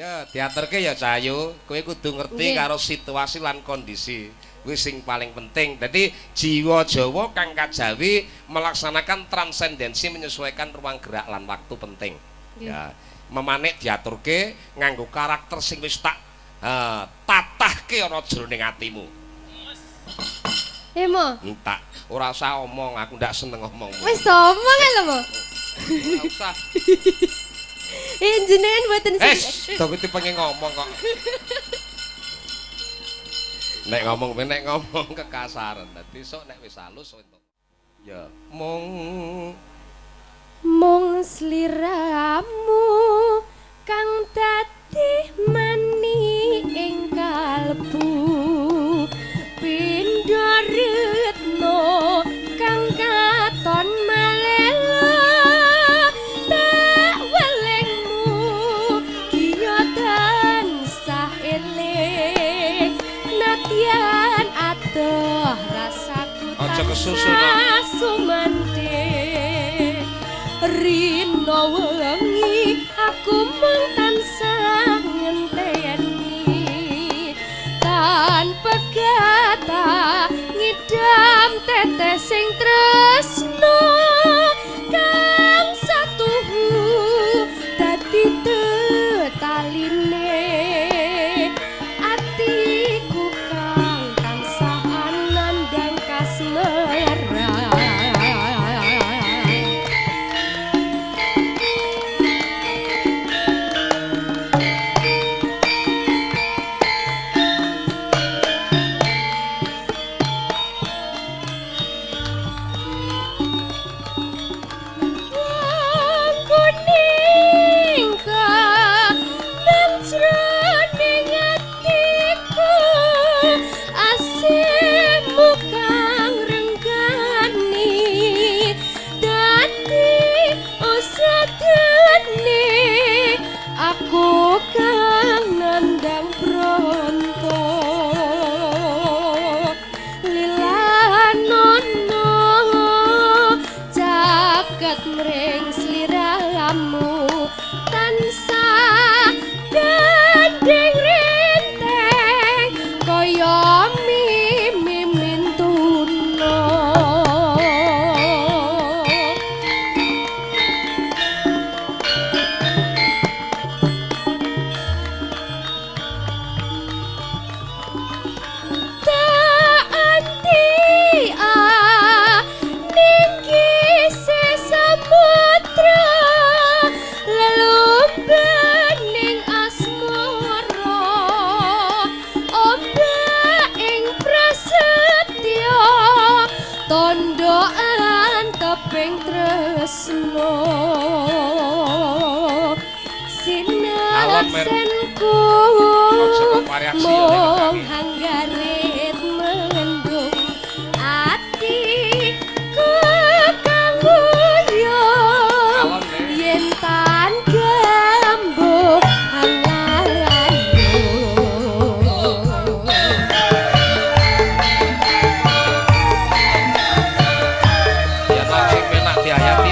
Ya, diaturke ya Cahayu, kowe kudu ngerti karo situasi lan kondisi. Kuwi sing paling penting. Dadi jiwa Jawa kang kajawi melaksanakan transendensi menyesuaikan ruang gerak lan waktu penting. Ya, memanik diaturke nganggo karakter sing wis tak tatahke ana jroning atimu. Mo. Entak, ora usah omong, aku ndak seneng omongmu. Wis omong lho, Mo. Ora usah. Jenengan mboten sing. Wes, to pengen ngomong kok. Nek ngomong nek ngomong kekasaran. Dadi sok nek wis halus entuk. Ya, mung mung sliramu kang dadi mani ing kalbu pindha retno kang katon malela tak welingmu kiya tansah eling nadyan adoh rasaku tansah sumandhe rino wengi aku mung tansah ngenteni tan pegata ngidam tetes sing tresno kang satuhu dadi tetaline atiku kang tansah nandhang kasmaran. Mung hanggarit mendung atiku kang guyon yen tan gambuh halayo. Ya tak sing penak diayati.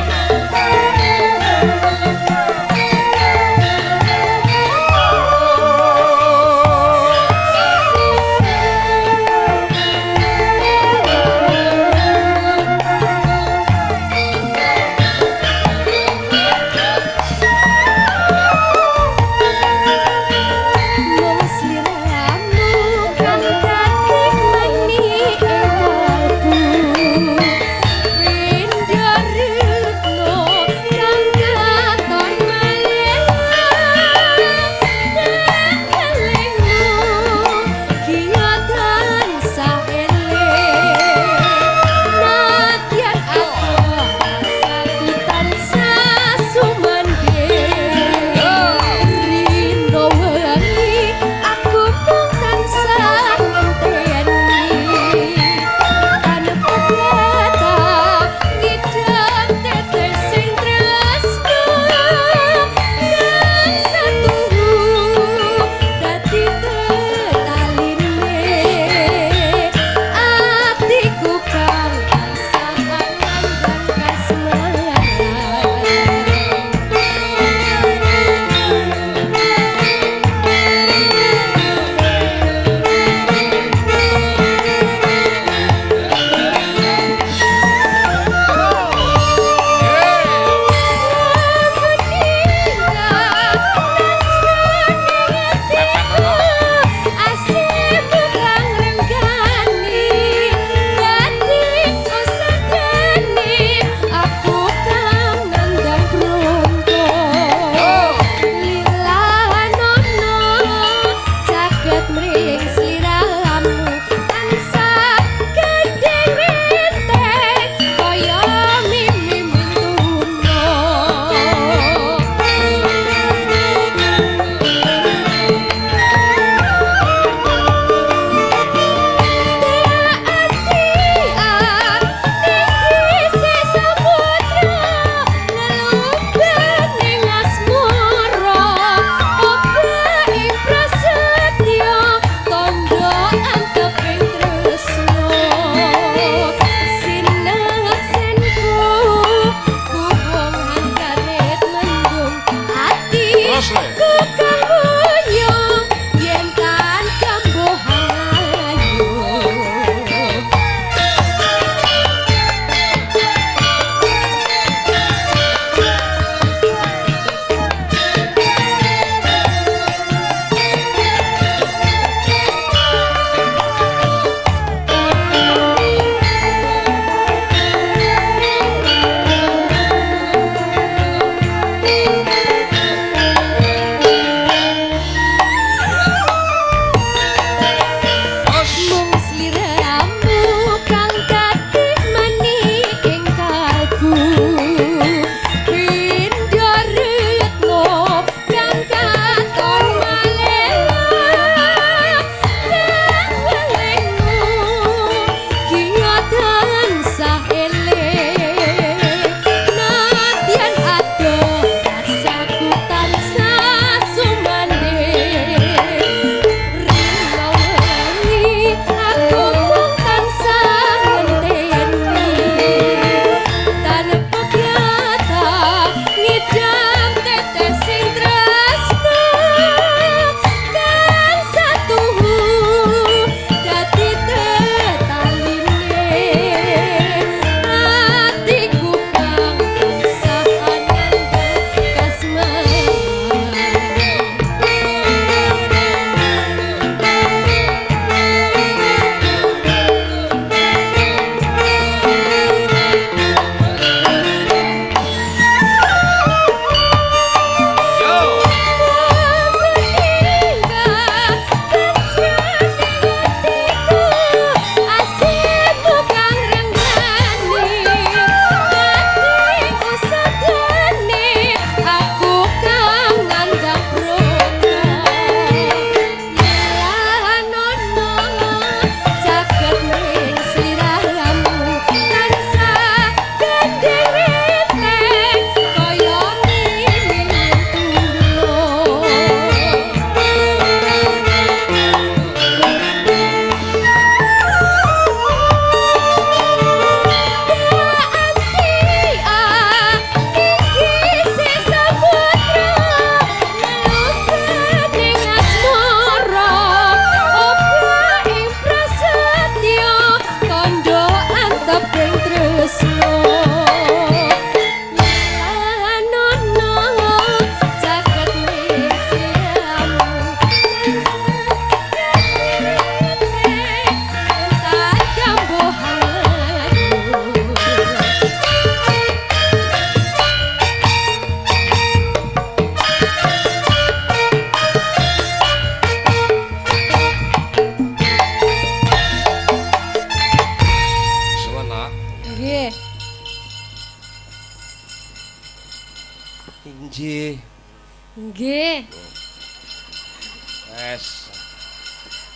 Wes.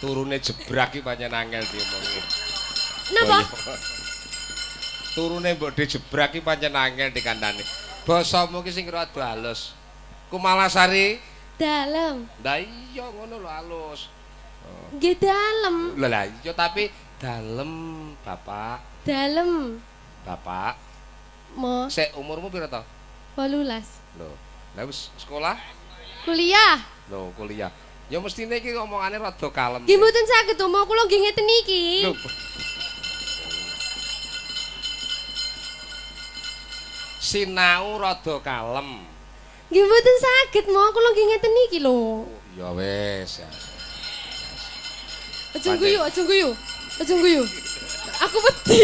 Turune jebrak iki pancen angel diomongi. Napa? Turune mbok dijebrak iki pancen angel dikandani. Basamu ki sing rada halus. Kumalasari dalem. Lah iya ngono lho halus. Nggih dalem. Lah lah iya tapi dalem Bapak. Dalem. Bapak. Mo. Sik umurmu piro to? 18. Lho, lah wis sekolah? Kuliah. Lho, kuliah. Ya mestine iki omongane rada kalem. Nggih mboten saged to, mo kula nggih ngeten iki. Lho. Sinau rada kalem. Nggih mboten saged, mo kula nggih ngeten iki lho. Ya wis. Ya. Aja guyu, aja guyu. Aja guyu. Aku wedi.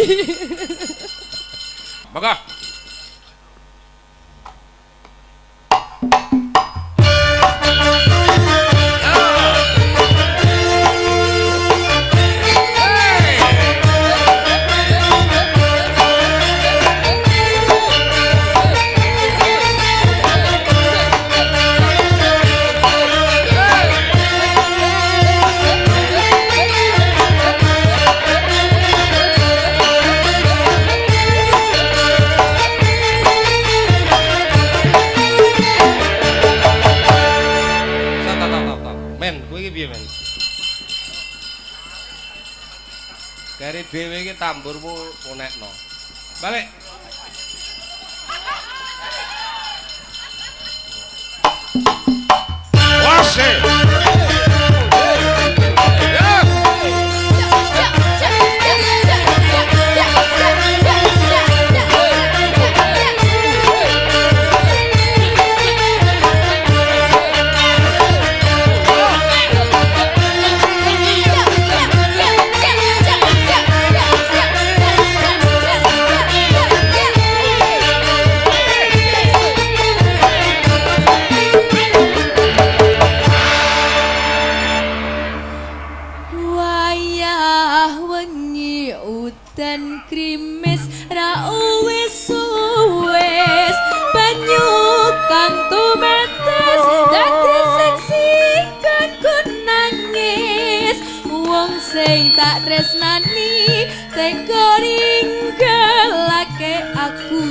Monggo. Dari dhewe iki tamburmu punekno. Balik. Wase. Udan krimis ra wis wis banyu kang tumetes dadi seksi kanggo nangis wong sing tak tresnani tega ninggalake aku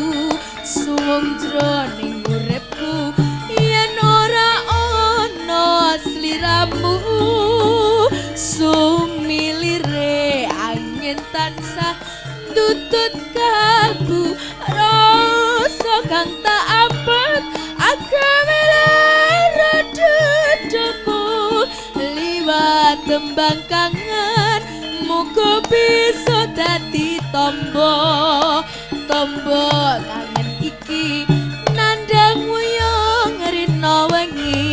suwung jroning uripku yen ora ana sliramu sumilire angin tansah tutut kalbu rasa kang tak apet agawe lara dadaku liwat tembang kangen muga bisa dadi tombo tombo kangen iki nandhang wuyung rina wengi.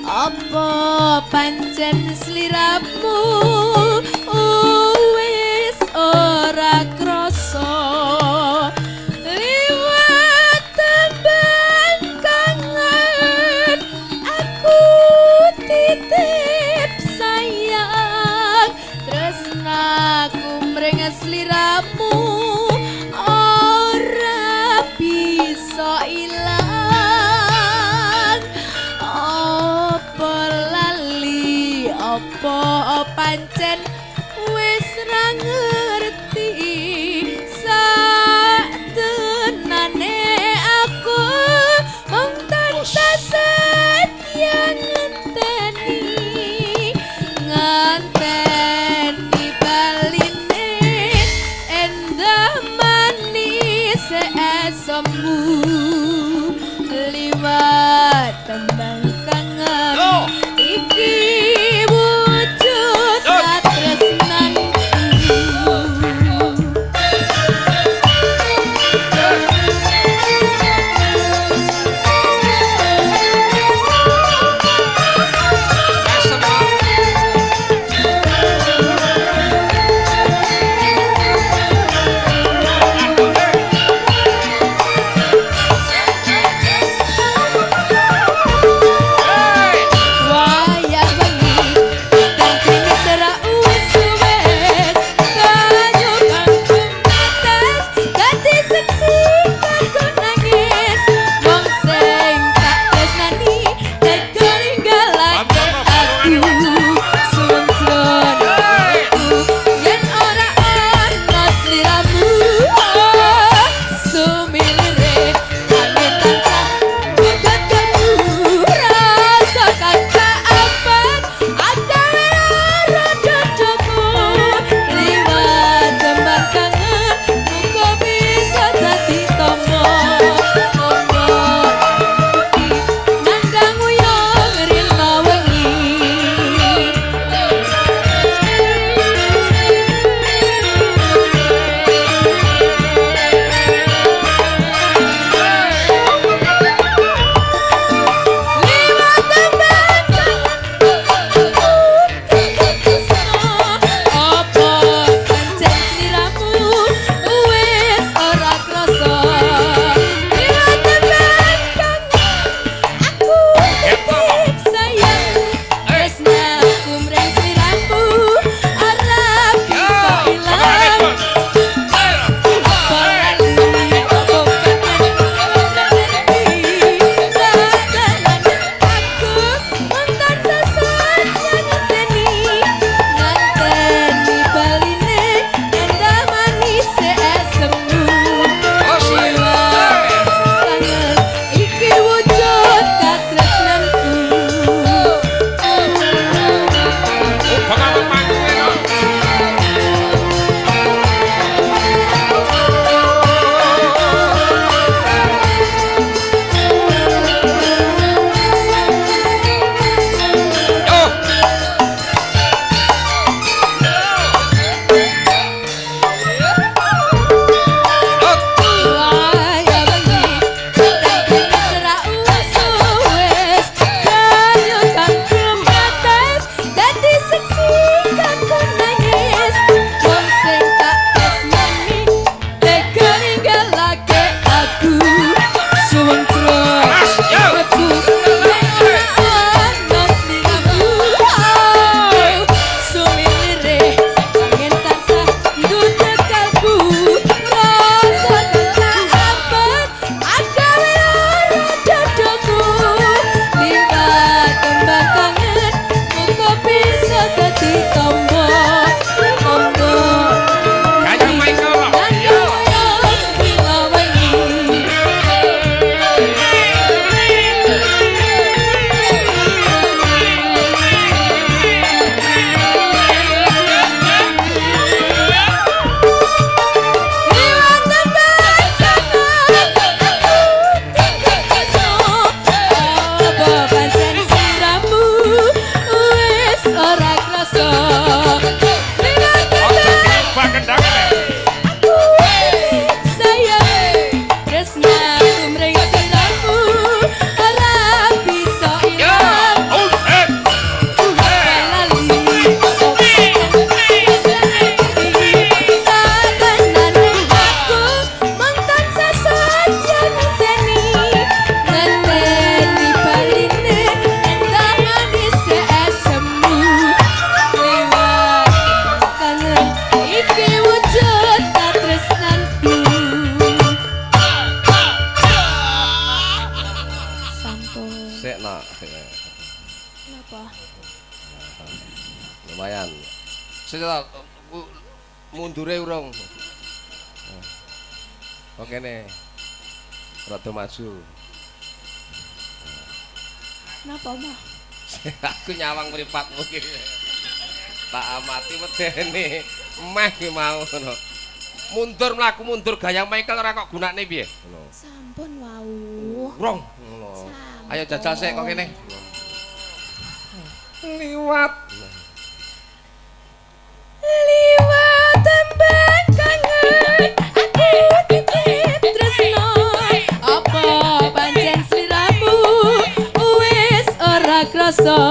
Apa pancen sliramu wis ora krasa liwat tembang kangen aku titip sayang tresnaku mring sliramu ora bisa ilang. Apa pancen wis ra ngerti satenane aku mung tansah setia ngenteni ngenteni baline endah manis esemu liwat tembang kangen iki wujud katresnanku. Sik mundure urung. Oke nih. Rada maju. Napa, Mbah? Aku nyawang mripatmu iki. Tak amati wedene. Meh ki mau ngono. Mundur mlaku mundur gaya Michael ora kok gunakne piye? Ngono. Sampun wau. Urung ngono. Ayo jajal sik kok kene. Liwat. Liwat tembang kangen aku titip tresno. Apa pancen sliramu wis ora krasa.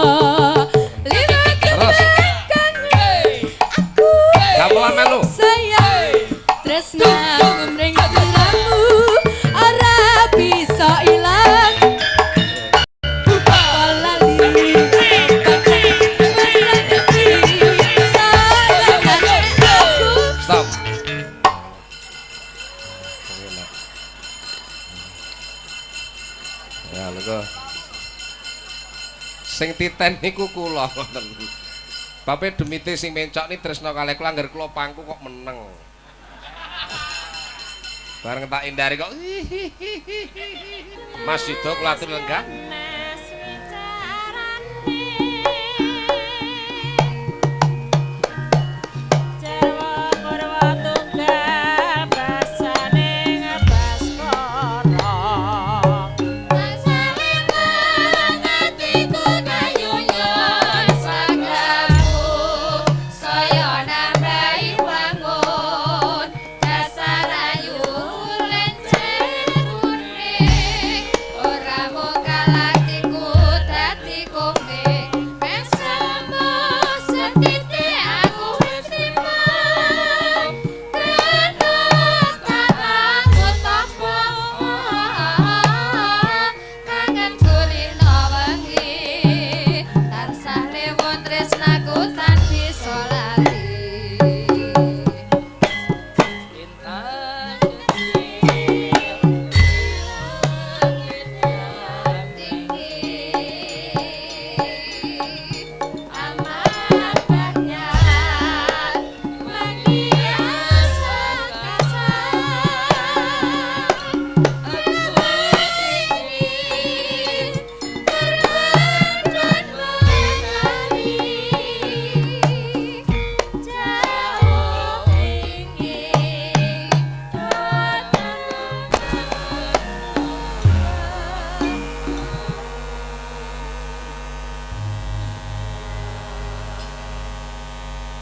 Liwat tembang kangen aku gamelan melu. Sayang tresno mring sliramu ora bisa ilang. Stop. Ya lho. Sing titen niku kula ngoten. Bape demite sing mencok ni tresna kalih kula angger kula pangku kok meneng. Bareng tak indari kok. Mas Yuda kula atur lenggah.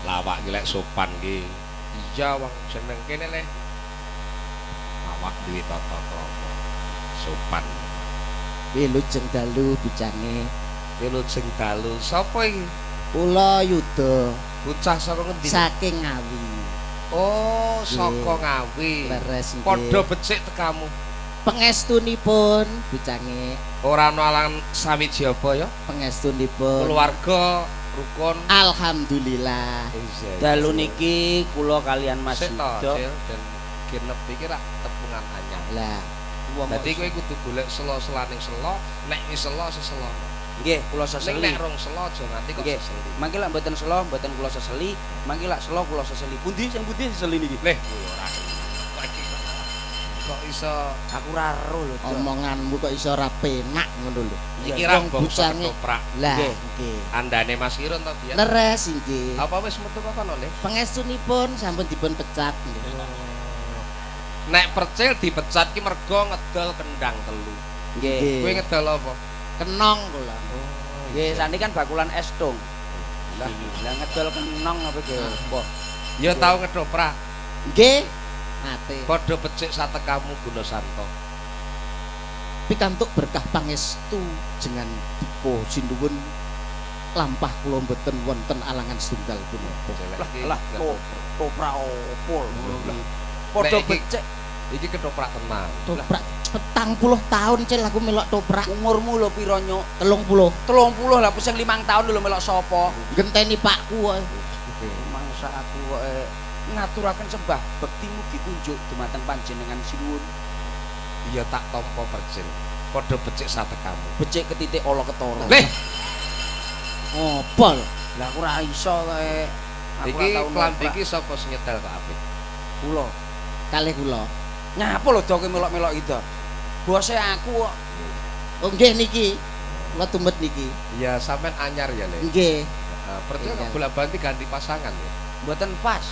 Lawak iki lek sopan ki. Iya wong jeneng kene le. Lawak duwe tata krama. Sopan. Wilujeng dalu bicange. Wilujeng dalu. Sapa iki? Kula Yuda. Bocah saka ngendi? Saking Ngawi. Oh, saka Ngawi. Leres nggih. Padha becik tekamu. Pangestunipun bicange. Ora ana alangan sawiji apa ya? Pangestunipun. Keluarga rukun. Alhamdulillah. Dalu niki kula kalian Mas Yuda dan genep iki rak tepungan anyar. Lah, dadi kowe kudu golek sela-selaning sela, nek wis sela sesela. Nggih, kula seseli. Nek rong sela aja nganti kok seseli. Mangke lak mboten sela, mboten kula seseli, mangke lak sela kula seseli. Pundi sing pundi seseli niki? Leh, ora. Kok iso aku ora ero lho. Omonganmu kok iso ora penak ngono lho. Iki ra bangsa ketoprak. Lah nggih. Andane Mas Kirun to biyen. Leres nggih. Apa wis metu kok kono le? Pangestunipun sampun dipun pecat nggih. Nek percil dipecat ki mergo ngedol kendang telu. Nggih. Kowe ngedol apa? Kenong kula. Nggih, saniki kan bakulan es dong. Lah ngedol kenong apa ge? Apa? Ya tau ngedoprak. Nggih. Nate. Padha becik satekamu Guna Santo. Pikantuk berkah pangestu jengan dipo sinuwun lampah kula mboten wonten alangan setunggal punapa. Lah ketoprak opo lho. Padha becik iki ketoprak tenan. Toprak 40 tahun cil aku melok toprak. Umurmu lho pira nyuk? 30. 30 lah sing 5 tahun lho melok sapa? Genteni pakku kok. Mangsa aku kok ngaturaken sembah bekti mugi kunjuk dumateng panjenengan sinuwun. Iya tak tampa percil. Padha becik satekamu. Becik ketitik ala ketara. Leh. Ngopo lho? Lah aku ora iso kae. Iki klambi iki sapa sing nyetel kok apik? Kula. Kalih kula. Nyapa lho do kowe melok-melok iki to? Bose aku kok. Oh nggih niki. Kula tumbet niki. Iya, sampean anyar ya, Le. Nggih. Percaya kok bola-bali ganti pasangan ya? Mboten pas.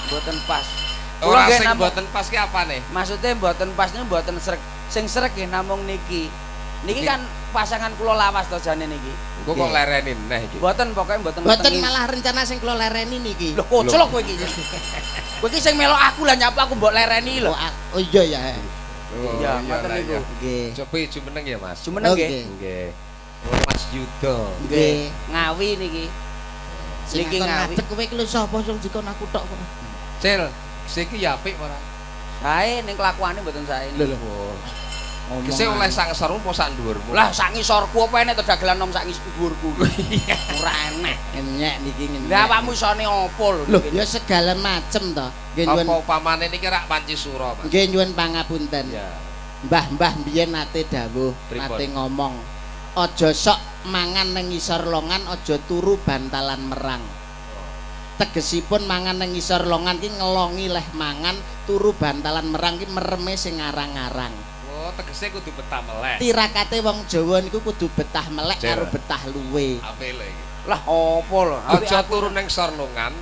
Mboten pas. Ora sing mboten pas ki apane? Maksudnya mboten pas niku mboten srek. Sing srek nggih namung niki. Niki kan pasangan kula lawas to jane niki. Engko kok lereni neh iki. Mboten pokoke mboten Mboten malah rencana sing kula lereni niki. Lho koclok kowe iki. Kowe iki sing melok aku lah nyapa aku mbok lereni lho. Oh iya ya. Iya, ngoten niku. Nggih. Coba jumeneng ya, Mas. Jumeneng nggih. Nggih. Mas Yuda. Nggih. Ngawi niki. Niki Ngawi. Ngadeg kowe iki lho sapa sing dikon aku tok kok. Cil, siki ya apik ora? Sae ning kelakuane mboten sae niki. Lho lho. Kese oleh sak ngisormu apa sak dhuwurmu? Lah sak ngisorku apa enek to dagelan nom sak dhuwurku. Ora enek. Ngenyek niki ngenyek. Lah awakmu isone apa lho? Lho ya segala macem to. Nggih nyuwun. Apa upamane niki rak panci sura, Mas? Nggih nyuwun pangapunten. Mbah-mbah biyen nate dawuh, nate ngomong. Aja sok mangan nang ngisor longan, aja turu bantalan merang. Tegesipun mangan nang ngisor longan ki ngelongi leh mangan, turu bantalan merang ki mereme sing ngarang-ngarang. Oh, tegese kudu betah melek. Tirakate wong Jawa niku kudu betah melek karo betah luwe. Apik lho iki. Lah apa lho? Aja turu nang ngisor longan,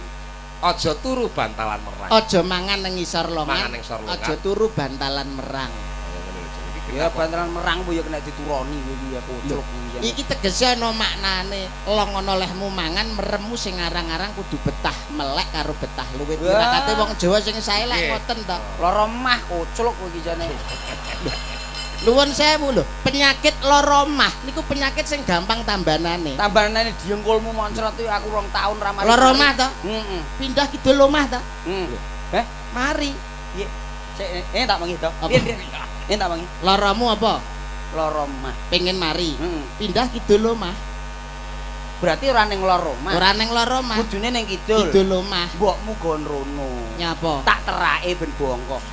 aja turu bantalan merang. Aja mangan nang ngisor longan, aja turu bantalan merang. Ya bantalan merang bu ya kena dituroni kuwi ya koclok kuwi. Iki tegese ana maknane. Long ana lehmu mangan, meremu sing ngarang-ngarang kudu betah melek karo betah luwe. Tirakate wong Jawa sing sae lek ngoten to. Lara mah koclok kowe iki jane. Nuwun sewu lho, penyakit lara mah niku penyakit sing gampang tambanane. Tambanane diengkulmu moncrot iki aku 2 tahun ra mari. Lara mah to? Heeh. Pindah kidul omah to? Heeh. Heh, mari. Piye? Sik, tak mangi to. Piye? Ini tak mangi. Laramu apa? Lara mah. Pengen mari. Pindah kidul omah. Berarti ora ning lara omah. Ora ning lara omah. Kudune ning kidul. Kidul omah. Mbokmu gon rono. Nyapa? Tak terake ben bongkok.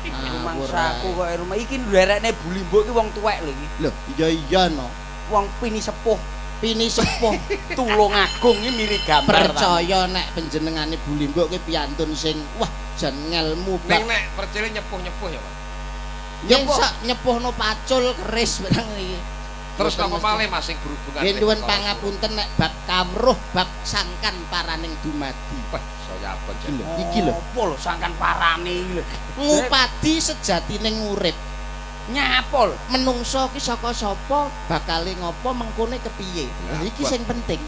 Rumangsaku kok rumah iki nderekne Bulimbuk iki wong tuwek lho iki. Lho, iya iya no. Wong pini sepuh. Pini sepuh. Tulungagung iki miri gambar. Percaya nek panjenengane Bulimbuk ki piantun sing wah jan ngelmu bab. Ning nek percile nyepuh-nyepuh ya, Pak. Nyepuh nyepuhno pacul keris barang iki. Terus napa malih Mas sing berhubungan? Nggih nyuwun pangapunten nek bab kawruh bab sangkan paraning dumadi. Wah, saya abot jan. Iki lho. Apa lho sangkan parane iki lho. Ngupadi sejatine urip. Nyapa lho? Menungso ki saka sapa, bakale ngopo, mengkone kepiye. Lah iki sing penting.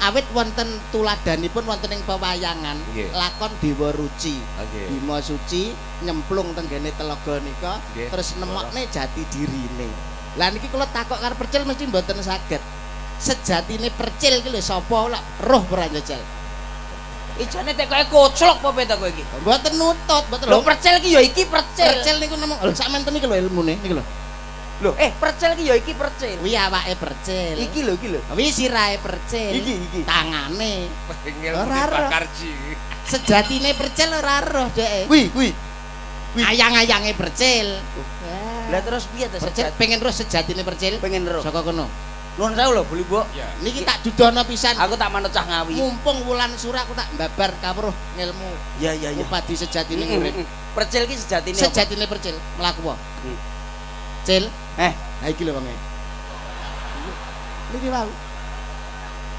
Awit wonten tuladanipun wonten ing pewayangan lakon Dewa Ruci. Bima Suci nyemplung tenggene telaga nika terus nemokne jati dirine. Lah niki kula takok karo Percil mesti mboten saged. Sejatine Percil ki lho sapa lak roh ora njajal. Ijane tekoke koclok apa piye to kowe iki? Mboten nutut, mboten. Lho Percil ki ya iki Percil. Percil niku namung lho sakmenten iki lho ilmune niki lho. Lho, Percil ki ya iki Percil. Kuwi awake Percil. Iki lho, iki lho. Kuwi sirahe Percil. Iki, iki. Tangane. Ora roh. Sejatine Percil ora roh dheke. Kuwi, kuwi. Ayang-ayange Percil. Lah terus piye to Percil? Pengen roh sejatine Percil? Pengen roh. Saka kono. Nuwun sewu lho, Bu Limbuk. Niki tak dudono pisan. Aku tak manut cah Ngawi. Mumpung wulan sura aku tak mbabar kawruh ngelmu. Ya ya ya. Upadi sejatine urip. Percil ki sejatine apa? Sejatine Percil mlaku wae. Cil. Ha iki lho wonge. Niki wau.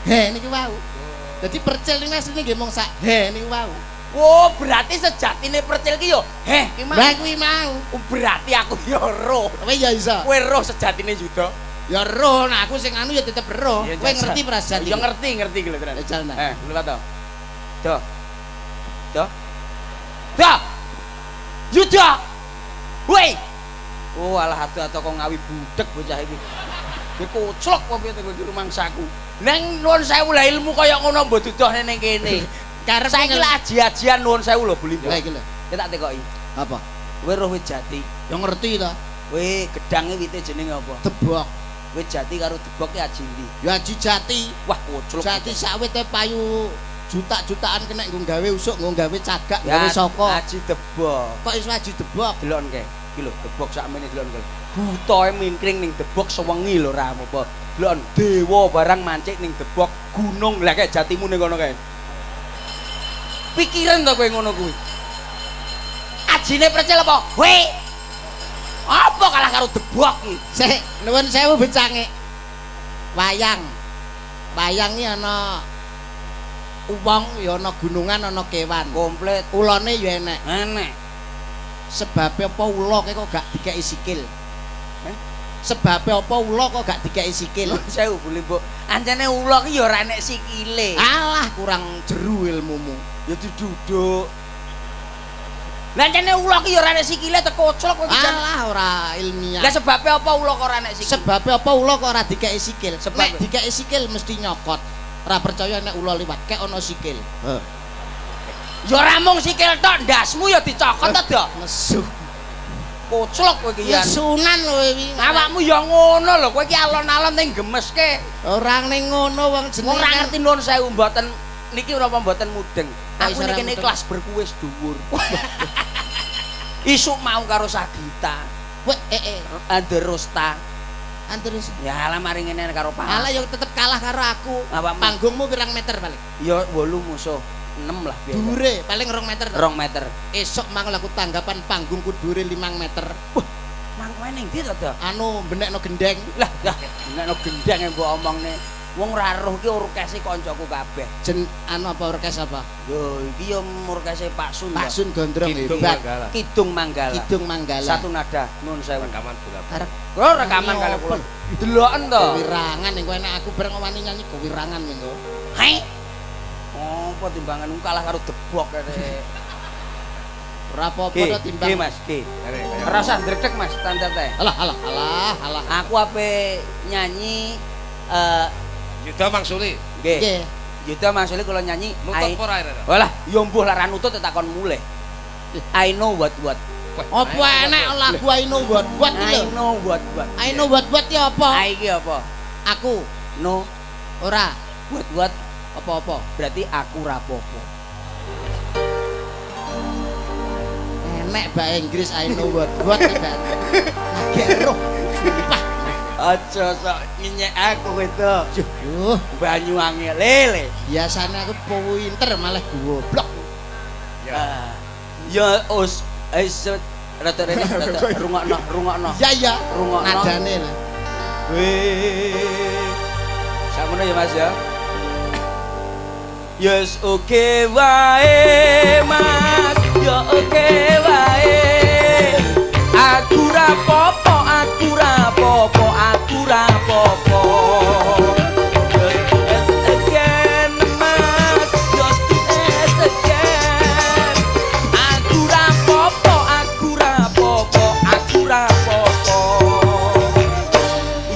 He niki wau. Dadi Percil niku asline nggih mung sak he niku wau. Oh, berarti sejatine Percil ki yo heh ki mau. Lah kuwi mau. Berarti aku yo roh. Kowe ya iso. Kowe roh sejatine Yuda. Ya roh, nah aku sing anu ya tetep roh. Kowe ngerti prasjati? Ya ngerti, ngerti iki lho tenan. Liwat to. Do. Do. Do. Yuda. Woi. Oh alah atuh kok Ngawi budek bocah iki. Ki koclok apa piye to iki rumangsaku. Nang nuwun sewu lah ilmu kaya ngono mbok dudohne ning kene. Karep saiki lak aji-ajian nuwun sewu lho Bu Limbuk. Lah iki lho. Ya tak tekoki. Apa? Kowe roh wit jati. Ya ngerti ta. Kowe gedange wite jenenge apa? Debok. Wit jati karo debok ki aji ndi? Ya aji jati. Wah koclok. Jati sak wite payu juta-jutaan kena nggo gawe usuk, nggo gawe cagak, gawe saka. Aji debok. Kok iso aji debok? Delok kae. Iki lho debok sakmene delok kae. Butoe mingkring ning debok sewengi lho ra apa. Delok dewa barang mancik ning debok gunung lah kae jatimu ning kono kae. Pikiran to kowe ngono kuwi. Ajine precil apa? Weh. Apa kalah karo debok iki? Sik, nuwun sewu becange. Wayang. Wayang iki ana wong ya ana gunungan ana kewan. Komplit. Ulane ya enek. Enek. Sebabe apa ula kok gak dikeki sikil? Sebabe apa ula kok gak dikeki sikil? Sewu Bu Limbuk. Ancene ula ki ya ora enek sikile. Alah kurang jeru ilmumu. Ya diduduk. Lah ancene ula ki ya ora enek sikile tekoclok kowe iki. Alah ora ilmiah. Lah sebabe apa ula kok ora enek sikil? Sebabe apa ula kok ora dikeki sikil? Sebab nek dikeki sikil mesti nyokot. Ora percaya nek ula liwat kek ana sikil. Heeh. Ya ora mung sikil tok, ndasmu ya dicokot to, Dok. Nesu. Koclok kowe iki ya. Nesunan lho iki. Awakmu ya ngono lho, kowe iki alon-alon ning gemeske. Ora ning ngono wong jenenge. Wong ora ngerti nuwun sewu mboten niki napa mboten mudeng. Aku niki kene kelas berkuwis dhuwur. Isuk mau karo Sagita. Weh Anderosta. Anderos. Ya alah mari ngene karo Pak. Alah ya tetep kalah karo aku. Panggungmu pirang meter paling? Ya 8 musuh. 6 lah biasa. Dure paling 2 meter. 2 meter. Esok mang laku tanggapan panggungku dure 5 meter. Wah, mang kowe ning ndi to, Dok? Anu benekno gendeng. Lah, lah benekno gendeng mbok omongne. Wong ora roh ki orkese kancaku kabeh. Jen anu apa orkes apa? Yo iki yo orkese Pak Sun. Pak Sun Gondrong hebat. Kidung Manggala. Kidung Manggala. Satu nada nun sewu. Rekaman bola. Oh, rekaman kali kula. Deloken to. Kewirangan engko enak aku bareng wani nyanyi kewirangan engko. Hai. Apa timbangan kalah karo debok kene. Ora apa-apa to timbang. Nggih Mas, nggih. Ora usah ndredeg Mas, tante. Alah alah alah alah. Aku ape nyanyi Yuda Mangsuli. Nggih. Yuda Mangsuli kula nyanyi nutut ora ora. Walah, ya mbuh lah ra nutut takon mulih. I know what what. Apa enek lagu I know what what iki lho. I know what what. I know what what iki apa? I iki apa? Aku no ora what what apa-apa. Berarti aku rapopo. Enek bahasa Inggris I know what what iki. Lagi roh. Sumpah. Aja sok nyenyek aku itu. Yuh, Banyuwangi lele. Biasanya aku pinter malah goblok. Ya. Ya os wis rada rene rada rungokno, rungokno. Ya ya, rungokno. Nadane lho. Weh. Sakmono ya Mas ya. Yes oke wae Mas, ya oke wae. Aku ra popo, aku ra popo, aku ra popo. Yes again Mas, yes again. Aku ra popo, aku ra popo, aku ra popo.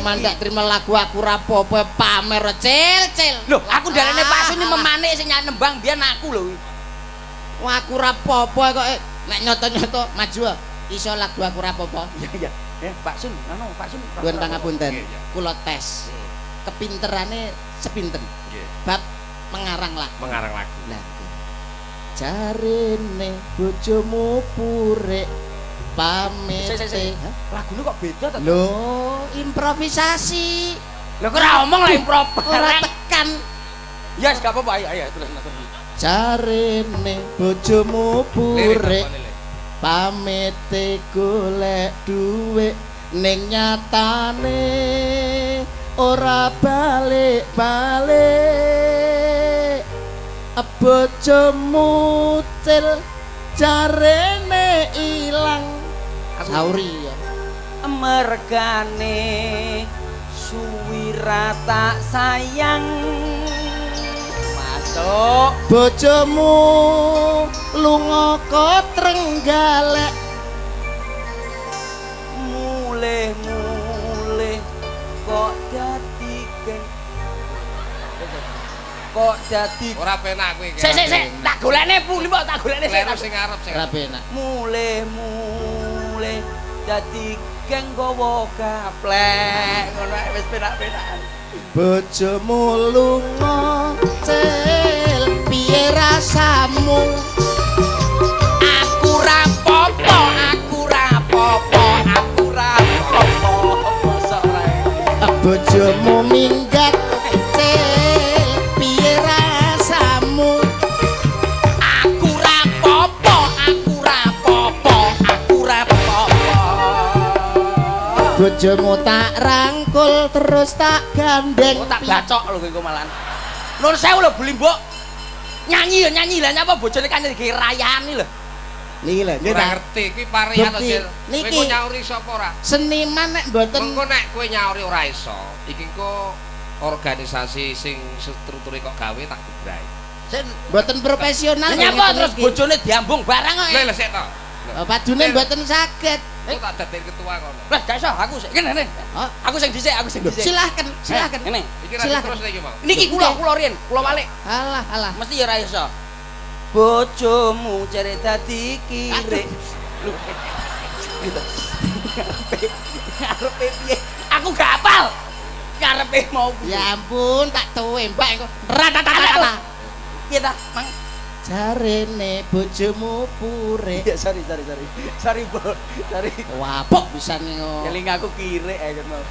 Mandak terima lagu aku ra popo pamer cil cil. Loh, aku dalane Pak Sun memanik sing nembang biyen aku lho. Wah, aku ra popo kok nek nyoto-nyoto maju iso lagu aku ra popo. Iya iya. Pak Sun, anu Pak Sun. Nuwun pangapunten. Kula tes. Kepinterane sepinten. Bab mengarang lagu. Mengarang lagu. Lah. Jarene bojomu purik pamit. Lagune kok beda to? Lho, improvisasi. Lho kok ora omong lah improv. Ora tekan. Ya wis gak apa-apa, ayo ayo terus terus. Jarene bojomu purik pamite golek dhuwit ning nyatane ora balik-balik. Bojomu cil jarene ilang. Sauri ya. Mergane suwi ra tak sayang. Masuk. Bojomu lunga ka Trenggalek. Mulih-mulih kok dadi geng. Kok dadi ora penak kowe iki. Sik sik sik, tak golekne Bu, mbok tak golekne sik. Sing arep sing ora penak. Mulih-mulih dadi geng gowo gaplek. Ngono ae wis penak-penakan. Bojomu lunga cil piye rasamu? Aku ra popo, aku ra popo, aku ra popo. Bojomu tak rangkul terus tak gandeng. Oh, tak bacok lho kowe engko malan. Nuwun sewu lho Buli Mbok. Nyanyi ya nyanyi lah nyapa bojone kan digawe rayani lho. Niki lho, nggih ta. Ngerti kuwi parian to, Cil. Kowe nyauri sapa ora? Seniman nek mboten mengko nek kowe nyauri ora iso, iki engko organisasi sing strukture kok gawe tak gebrai. Sing mboten profesional. Nyapa terus bojone diambung barang kok. Lha sik to. Padune mboten saged. Aku tak dadekke ketua kono. Lah gak iso aku sik. Ngene. Aku sing dhisik, aku sing dhisik. Silahkan, silahkan. Ngene. Iki ra terus iki mau. Niki kula riyen, kula walik. Alah, alah. Mesti ya ora iso. Bojomu jare dadi kirik. Lho. Gitu. Ngarepe piye? Aku gak hafal. Ngarepe mau piye? Ya ampun, tak tembak engko. Ratatatata. Piye ta, Mang? Jarene bojomu pure. Ya sorry. Sorry, Bo. Sorry. Wapuk pisan ngono. Keling aku kirik ae ngono.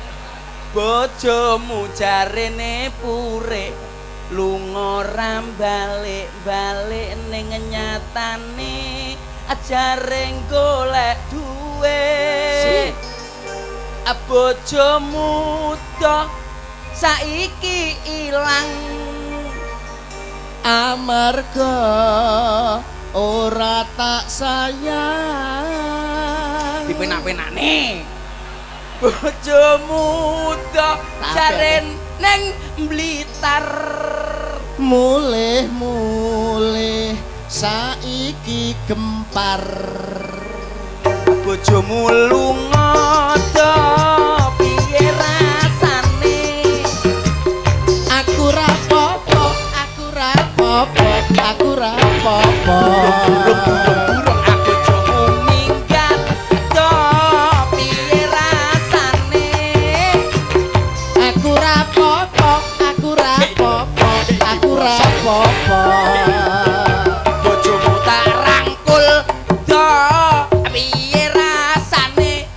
Bojomu jarene pure. Lunga ra balik-balik ning nyatane ajare golek duwe. Bojomu do saiki ilang amarga ora tak sayang. Dipenak-penakne. Bojomu do jare neng Blitar. Mulih-mulih saiki gempar. Bojomu lunga do piye rasane? Aku ra popo, aku ra popo, aku ra popo. Bojomu minggat do piye rasane? Aku ra popo, aku ra popo, aku ra popo. Bojomu tak rangkul do piye rasane?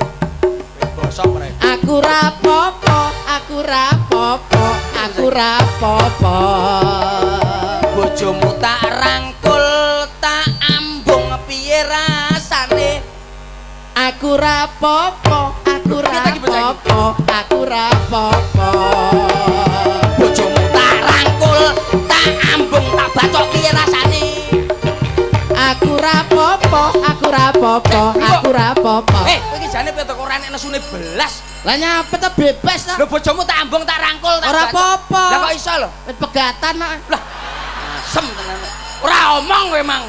Aku ra popo, aku ra popo, aku ra popo. Bojomu tak rangkul tak ambung piye rasane? Aku ra popo, aku ra popo, aku ra popo. Bojomu tak rangkul tak ambung tak bacok piye rasane? Aku ra popo, aku ra popo, aku ra popo. Eh, kowe iki jane piye to kok ora nek nesune belas? Lah nyapa to bebas to. Lho bojomu tak ambung tak rangkul tak ora popo. Lah kok iso lho? Wis pegatan kok. Lah asem tenan. Ora omong kowe mang.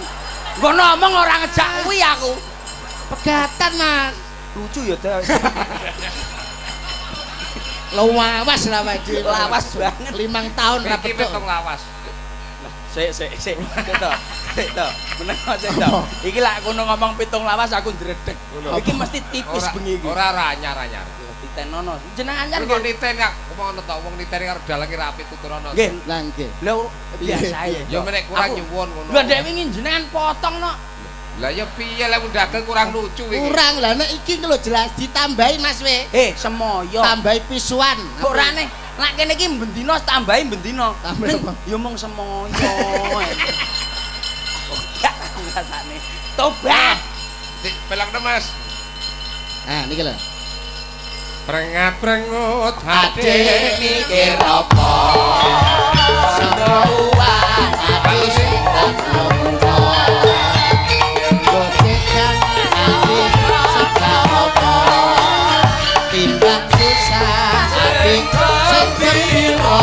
Nggono omong ora ngejak kuwi aku. Pegatan, Mas. Lucu ya ta. Lawas lah Pak. Lawas banget. 5 tahun ra Iki petuk. pitung lawas. Sik sik sik. Sik to. Sik to. Meneng sik to. Iki lak kono ngomong pitung lawas aku ndredeg. Iki mesti tipis bengi iki. Ora ora anyar-anyar. Titenono. Jenengan anyar kok niten kok ngono to wong niten karo dalange rapi tuturono. Nggih. Lah nggih. Lha biasa ya. Ya menek kurang nyuwun ngono. Lah ndek wingi jenengan potong no. Lah ya piye lek dagang kurang lucu iki. Kurang lah nek iki lho jelas ditambahi Mas we. Eh semoyo. Tambahi pisuan. Kok ora neh. Nek kene iki bendina tambahi bendina. Ya mung semoyo. Gak aku ngrasane. Tobat. Pelakno Mas. Ah niki lho. Prengat-prengut ate mikir apa? Sapa uwak ati sing tak timbang susah ati sing gembira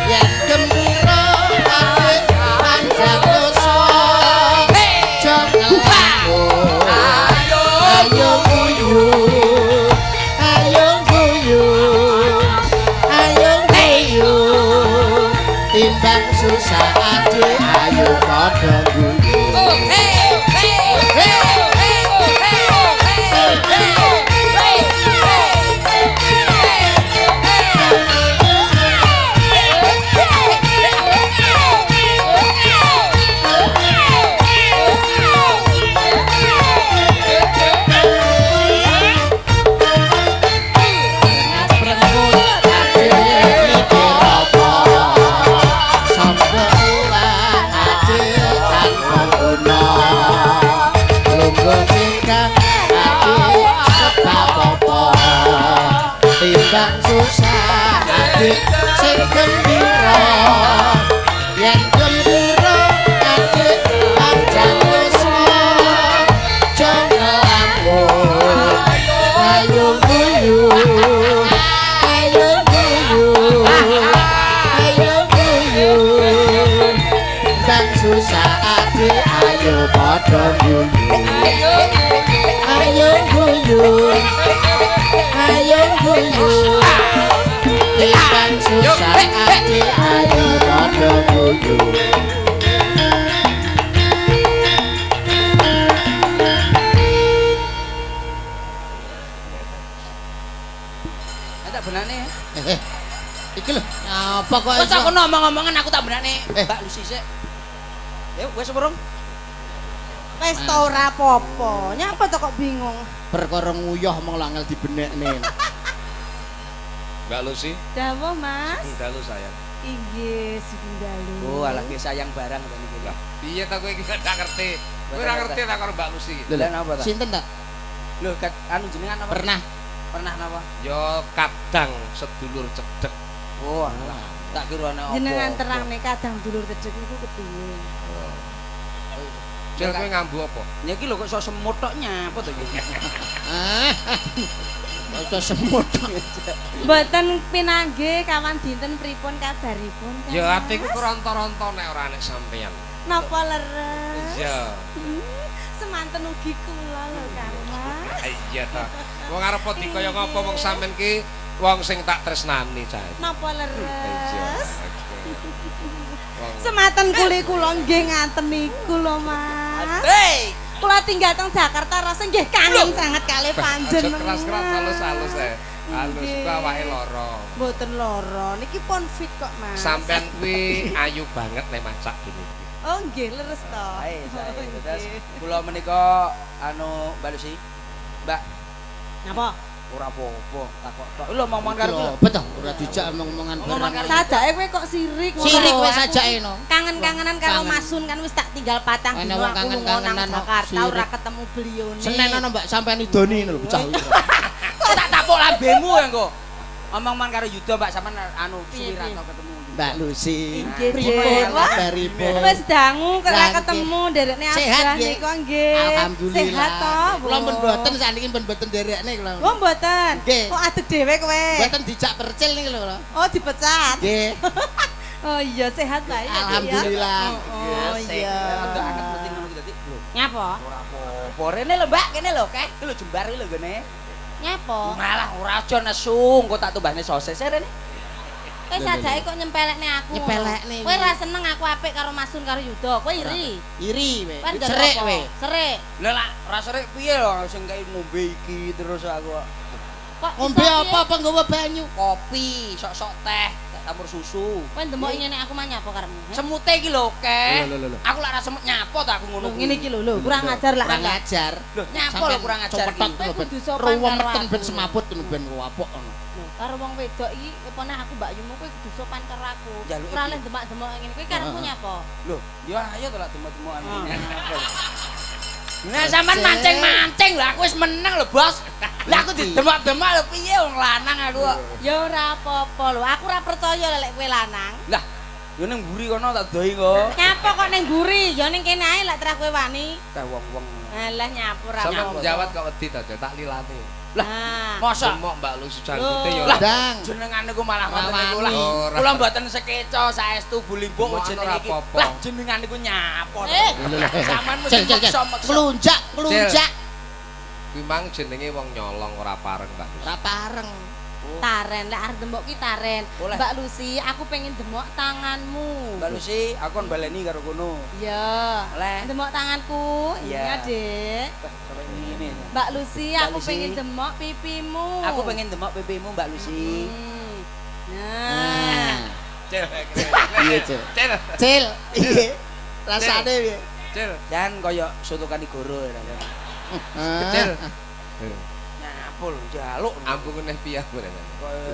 yen gembira ati panjang dosa ayo ayo guyu ayo guyu ayo guyu timbang susah ati ayo padha guyu. Lungguh tingkah ati sebab apa? Timbang susah adik sing gembira. Yen gembira adik panjang yuswa. Aja ngelamun. Ayo guyu. Ayo guyu. Ayo guyu. Timbang susah adik ayo padha guyu. Ayo guyu. Ayo guyu. Timbang susah adik ayo padha guyu. Tak benane. Iki lho, apa kok iso? Wis aku ngomong-ngomongan aku tak benane Mbak Lucy sik. Ya wis urung. Wis to ora apa-apa. Nyapa to kok bingung? Perkara nguyuh mong angel dibenekne. Mbak Lucy. Dawuh, Mas. Dalu sayang. Inggih, sugeng dalu. Oh, alah ki sayang barang to niki. Lah, piye ta kowe iki gak ngerti. Kowe ora ngerti ta karo Mbak Lucy iki. Lha napa ta? Sinten ta? Lho, anu jenengan apa? Pernah. Pernah napa? Ya kadang sedulur cedhek. Oh, alah. Tak kira ana apa. Jenengan terangne kadang dulur cedhek niku kepiye? Cil kowe ngambu apa? Ya iki lho kok iso semut tok nyapa to iki. Kok iso semut tok. Mboten pinanggih kawan dinten pripun kabaripun? Ya atiku ronto-ronto nek ora nek sampeyan. Napa leres? Iya. Semanten ugi kula lho Kang Mas. Iya ta. Wong arep dikaya ngapa wong sampean ki wong sing tak tresnani cah. Napa leres? Semanten kuli kula nggih ngaten niku lho Mas. Kula tinggal teng Jakarta rasa nggih kangen sangat kalih panjenengan. Keras-keras halus-halus ae. Halus ku awake lara. Mboten lara, niki pun fit kok Mas. Sampean kuwi ayu banget nek macak gini. Oh nggih leres to. Sae sae. Terus kula menika anu Mbak Lucy. Mbak. Napa? Ora apa-apa, takok tok. Lho omong-omongan karo lho. Betul, ora dijak omong-omongan barang. Sajake kowe kok sirik. Sirik kowe sajake no. Kangen-kangenan karo Masun kan wis tak tinggal patang dino aku lunga nang Jakarta ora ketemu belione. Senen ana Mbak sampean idoni ngono lho bocah iki. Kok tak tapuk lambemu ya engko. Omong-omongan karo Yuda Mbak sampean anu suwi ra tau ketemu. Mbak Lucy, pripun kabaripun? Wis dangu ora ketemu nderekne abah niku nggih. Alhamdulillah. Sehat to? Kula pun mboten sakniki pun mboten nderekne kula. Oh mboten. Kok adeg dhewe kowe? Mboten dijak percil niku lho. Oh dipecat. Nggih. Oh iya sehat bae ya. Alhamdulillah. Oh iya. Rada anget mesti ngono ki dadi. Nyapa? Ora apa-apa. Rene lho Mbak, kene lho, Keh. Iki lho jembar iki lho nggone. Nyapa? Malah ora aja nesu, engko tak tumbasne sosis rene. Kowe sajake kok nyempelekne aku. Nyepelekne. Kowe ora seneng aku apik karo Masun karo Yuda. Kowe iri. Iri kowe. Serik kowe. Serik. Lah lak ora serik piye lho sing kaya ngombe iki terus aku. Kok ngombe apa nggawa banyu? Kopi, sok-sok teh, campur susu. Kowe ndemoki ngene aku mah nyapa karepmu? Semute iki lho, Keh. Aku lak ora semut nyapa to aku ngono. Ngene iki lho, lho, kurang ajar lah. Kurang ajar. Lho, nyapa lho kurang ajar iki. Kowe kudu sopan karo aku. Ben semaput ngono ben wapok ngono. Karo wong wedok iki opone aku mbakyumu kowe kudu sopan karo aku. Ora oleh demak-demok ngene. Kowe karepmu nyapa? Lho, ya ayo to lak demak-demokan ngene. Nah, sampean mancing-mancing lho aku wis meneng lho, Bos. Lah aku didemak-demak lho piye wong lanang aku kok. Ya ora apa-apa lho, aku ora percaya lek kowe lanang. Lah, yo ning mburi kono tak dohi kok. Nyapa kok ning mburi? Ya ning kene ae lek terah kowe wani. Teh wong-wong. Alah nyapur aku. Sampeyan jawat kok wedi ta, tak lilane. Lah, masa demok Mbak Lucy janggote ya. Lah, jenengan niku malah ngoten niku lah. Kula mboten sekeca saestu bulimbuk jeneng iki. Lah jenengan niku nyapa to. Sampeyan mesti maksa-maksa. Klunjak, klunjak. Kuwi mang jenenge wong nyolong ora pareng, Mbak Lucy. Ora pareng. Taren, lek arep demok ki taren. Mbak Lucy, aku pengen demok tanganmu. Mbak Lucy, aku kon baleni karo kono. Iya. Demok tanganku. Iya, Dik. Mbak Lucy, aku pengen demok pipimu. Aku pengen demok pipimu, Mbak Lucy. Nah. Cil. Iya, Cil. Cil. Iya. Rasane piye? Cil. Jan koyo soto Kanigoro rasane. Cil. Nyapul njaluk ambung neh piyah ngene.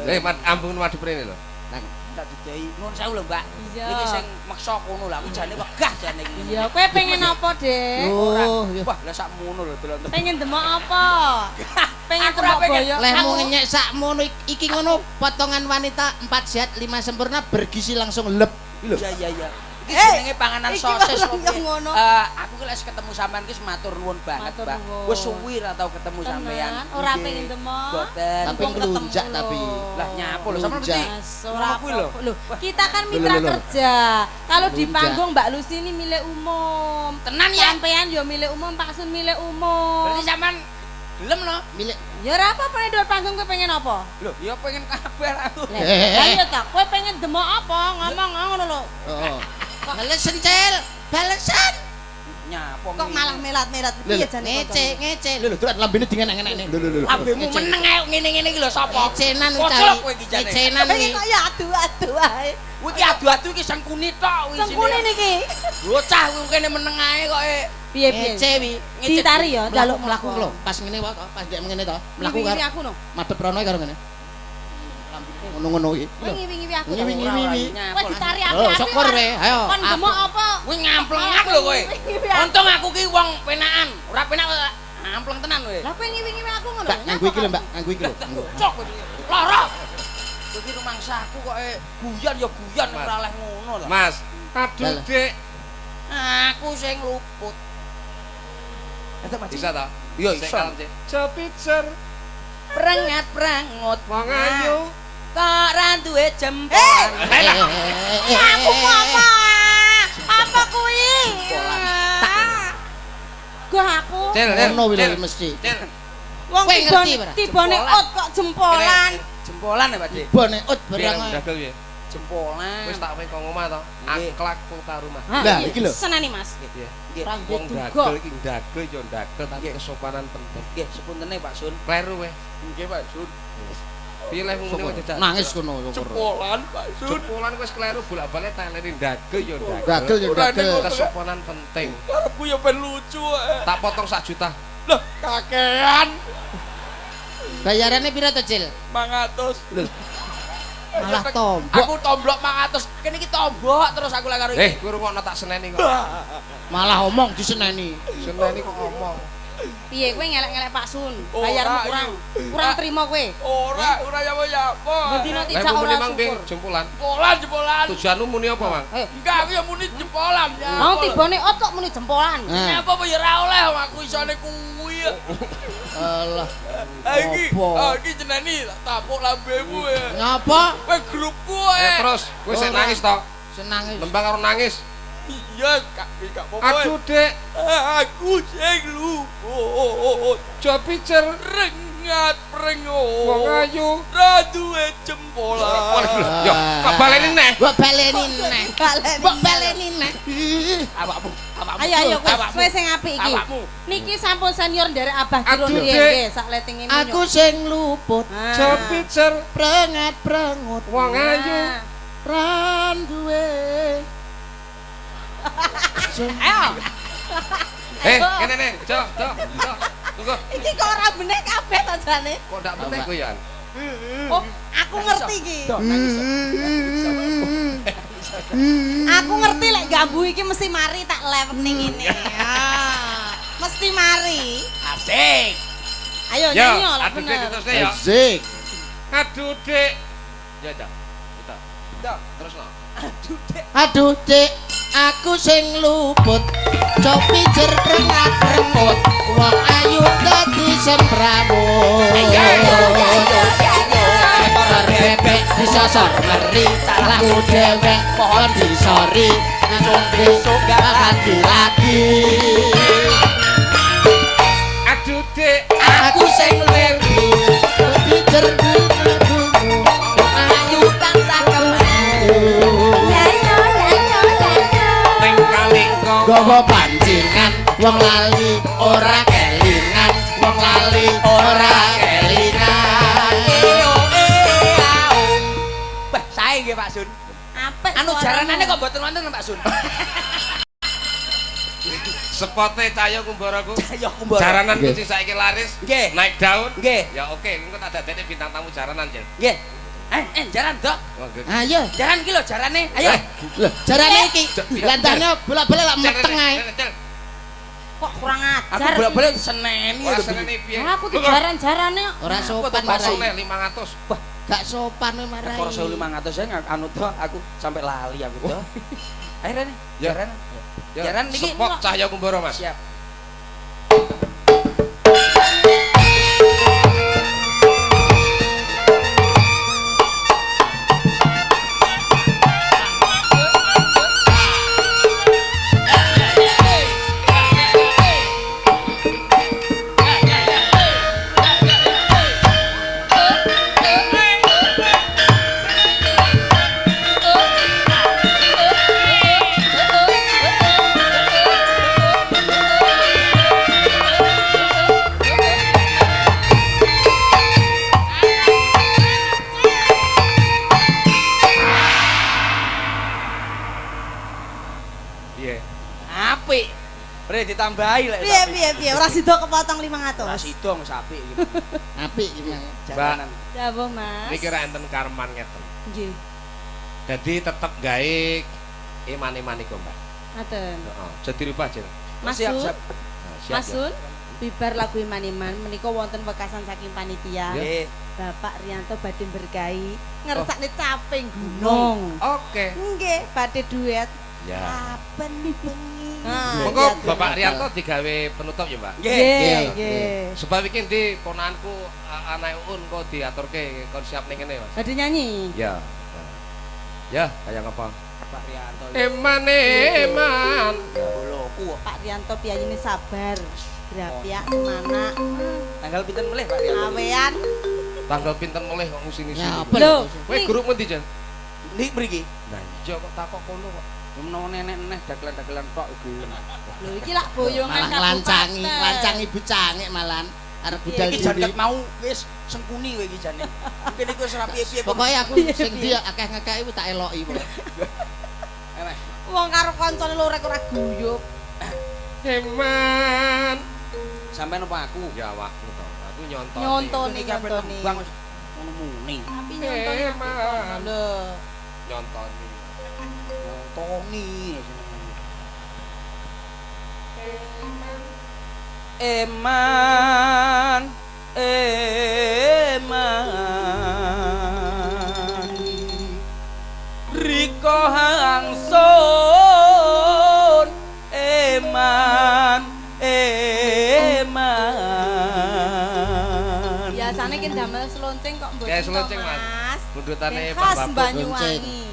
Eh, ambung madhep rene lho. Nang tak didehi. Nuwun sewu lho, Mbak. Iki sing meksa kono lho, aku jane wegah jane iki. Iya, kowe pengen apa, Dik? Oh, wah, lah sakmono lho delok. Pengen demok apa? Pengen demok boyok. Lehmu ngenyek sakmono iki ngono potongan wanita 4 sehat 5 sempurna bergizi langsung lep. Iya iya iya. Iki jenenge panganan sosis ngono. Aku ki lek ketemu sampean ki matur nuwun banget, Mbak. Wis suwi ra tau ketemu sampean. Ora pengen demok. Mboten. Tapi nglunjak tapi. Lah nyapo lho sampean mesti. Ora kuwi lho. Kita kan mitra kerja. Kalau di panggung Mbak Lucy ini milik umum. Tenan ya. Sampean yo milik umum, Pak Sun milik umum. Berarti sampean gelem lho milik. Ya ora apa-apa nek dhuwur panggung kowe pengen apa? Lho, ya pengen kabeh aku. Lah iya ta, kowe pengen demok apa? Ngomong ngono lho. Heeh. Balesen, Cil. Balesen. Nyapa kok malah melat-melat piye jane ngece, ngece. Lho lho, delok lambene dingenek-ngenekne. Lho lho lho. Lambemu meneng ae ngene-ngene iki lho sapa? Ngecenan kuwi. Ngecenan iki. Kok ya adu-adu ae. Kuwi iki adu-adu iki sengkuni tok kuwi. Sengkuni niki. Bocah kuwi kene meneng ae kok piye piye. Ngece wi. Ditari ya njaluk mlaku lho. Pas ngene wae pas ndek ngene to. Mlaku karo aku no. Madhep rono karo ngene. Ngono-ngono iki. Ngiwi-ngiwi aku. Ngiwi-ngiwi. Kowe ditari aku. Syukur kowe. Ayo. Kon demok apa? Kuwi ngamplengan lho kowe. Untung aku ki wong penakan. Ora penak ngampleng tenan kowe. Lah kowe ngiwi-ngiwi aku ngono. Mbak, nganggo iki lho, Mbak. Nganggo iki lho. Cok kowe. Lara. Kowe iki rumangsaku kok guyon ya guyon ora oleh ngono lho. Mas, aduh Dik. Aku sing luput. Bisa ta? Iya iso. Jepitser prengat-prengut wong ayu kok ra duwe jempolan. Aku mau apa? Apa kuwi? Gua aku. Ngono kuwi mesti. Wong tibone ot kok jempolan. Jempolan ya, Pak Dik. Tibone ot barang. Jempolan. Wis tak kowe kok ngomah to. Akhlak kota rumah. Lah iki lho. Seneni, Mas. Nggih. Wong dagel iki ndagel ya ndagel tapi kesopanan penting. Nggih, sepuntene Pak Sun. Kleru kowe. Nggih, Pak Sun. Piye leh ngene kok dadak nangis kono syukur. Jempolan Pak Sun. Jempolan wis kleru bolak-balik taleni ndagel ya ndagel. Ndagel ya ndagel. Kesopanan penting. Karepku ya ben lucu. Tak potong 1 juta. Loh, kakean. Bayarane pira to, Cil? 500. Malah tombok. Aku tomblok 500. Kene iki tombok terus aku lek karo iki. Kowe rungokno tak seneni kok. Malah omong diseneni. Seneni kok omong. Piye kowe ngelek-ngelek Pak Sun? Bayarmu kurang. Kurang trimo kowe. Ora, ora ya apa. Bendina tidak ora syukur. Jempolan. Jempolan, jempolan. Tujuanmu muni apa, Mang? Enggak, aku ya muni jempolan. Mau tibone ot kok muni jempolan. Nyapa apa ya ora oleh aku isone kuwi. Alah. Iki, iki jeneni tapuk lambemu ya. Ngapa? Kowe grupku ae. Terus kowe sik nangis to? Sik nangis. Lembang karo nangis. Iya, gak apa-apa. Aduh, Dek. Aku sing luput. Jopicer rengat prengut. Wong ayu ra duwe jempolan. Yo, kok baleni neh? Mbok baleni neh. Mbok baleni neh. Awakmu, awakmu. Ayo ayo kowe sing apik iki. Niki sampun senior nderek Abah Kirun nggih, sak letinge. Aku sing luput. Jopicer prengat prengut. Wong ayu ra duwe. Ayo. Kene ne, jo, jo, jo. Tunggu. Iki kok ora bener kabeh to jane? Kok ndak bener kowe ya? Oh, aku ngerti iki. Aku ngerti lek gambu iki mesti mari tak lewet ning ngene. Mesti mari. Asik. Ayo nyanyi lah bener. Asik. Aduh, Dik. Ya, ya. Kita. Terus no. Aduh, Dik. Aduh, Dik. Aku sing luput. Copi jer prengat prengut. Wong ayu dadi sembrawut. Ekor bebek disosor meri, salahku dewek mohon disori. Nang besok gak lagi. Aduh, Dik. Aku sing luput. Copi jer prengut. Wong ayu tansah kemayu. Gawa pancingan wong lali ora kelingan, wong lali ora kelingan. Bah, sae nggih Pak Sun. Apik. Anu jaranane kok mboten wonten Pak Sun. Sepote Cahyo Kumboro ku. Cahyo Kumboro. Jaranan ku sing saiki laris. Nggih. Naik daun. Nggih. Ya oke, engko tak dadekne bintang tamu jaranan, Cil. Nggih. Jaran, Dok. Ayo. Jaran iki lho jarane. Ayo. Lho, jarane iki. Landane bolak-balik lak meteng ae. Kok kurang ajar. Aku bolak-balik seneni lho. Seneni piye? Aku ki jaran-jarane ora sopan marai. 500. Wah, gak sopan kowe marai. Perkara 1500 ae anu to aku sampai lali aku to. Ayo rene. Jaran. Jaran niki Sepok Cahya Kumbara, Mas. Siap. Ditambahi lek. Piye piye piye ora sida kepotong 500. Ora sida wis apik iki. Apik iki mang. Jaranan. Dawuh Mas. Niki ra enten karman ngeten. Nggih. Dadi tetep gawe eman-eman iku, Mbak. Ngaten. Heeh, aja dirubah, Jeng. Mas Siap, siap. Siap. Mas Sun, bibar lagu iman-iman menika wonten wekasan saking panitia. Nggih. Bapak Rianto badhe berkahi ngersakne caping gunung. Oke. Nggih, badhe duet. Ya. Kapan bengi. Monggo Bapak Rianto digawe penutup ya, Mbak. Nggih, nggih. Sebab iki endi ponakanku anake Uun kok diaturke kon siap ning kene, Mas. Badhe nyanyi. Ya. Ya, kaya ngapa? Pak Rianto. Eman eman. Boloku. Pak Rianto piyayine sabar. Grapyak semana. Tanggal pinten melih Pak Rianto? Awean. Tanggal pinten melih kok ngusin-ngusin. Lho, kowe grup ngendi, Jan? Ndi mriki? Lah iya kok takok kono kok. Menawa nenek-nenek dagelan-dagelan tok iki. Lho iki lak boyongan kabupaten. Lancangi bocangek malan arep budal iki jan mau wis sengkuni kowe iki jane. Mungkin iku wis ora piye-piye. Pokoke aku sing ndi akeh ngekeki tak eloki pokoke. Wong karo kancane lho rek ora guyub. Eman. Sampeyan apa aku? Ya awakku to. Aku nyontoni. Nyontoni nyontoni. Bang ngono muni. Tapi nyontoni lho. Nyontoni. Tony eman eman riko hangsun eman eman. Biasane ki damel selonceng kok mboten. Ya selonceng Mas. Bundutane Pak Banyuwangi.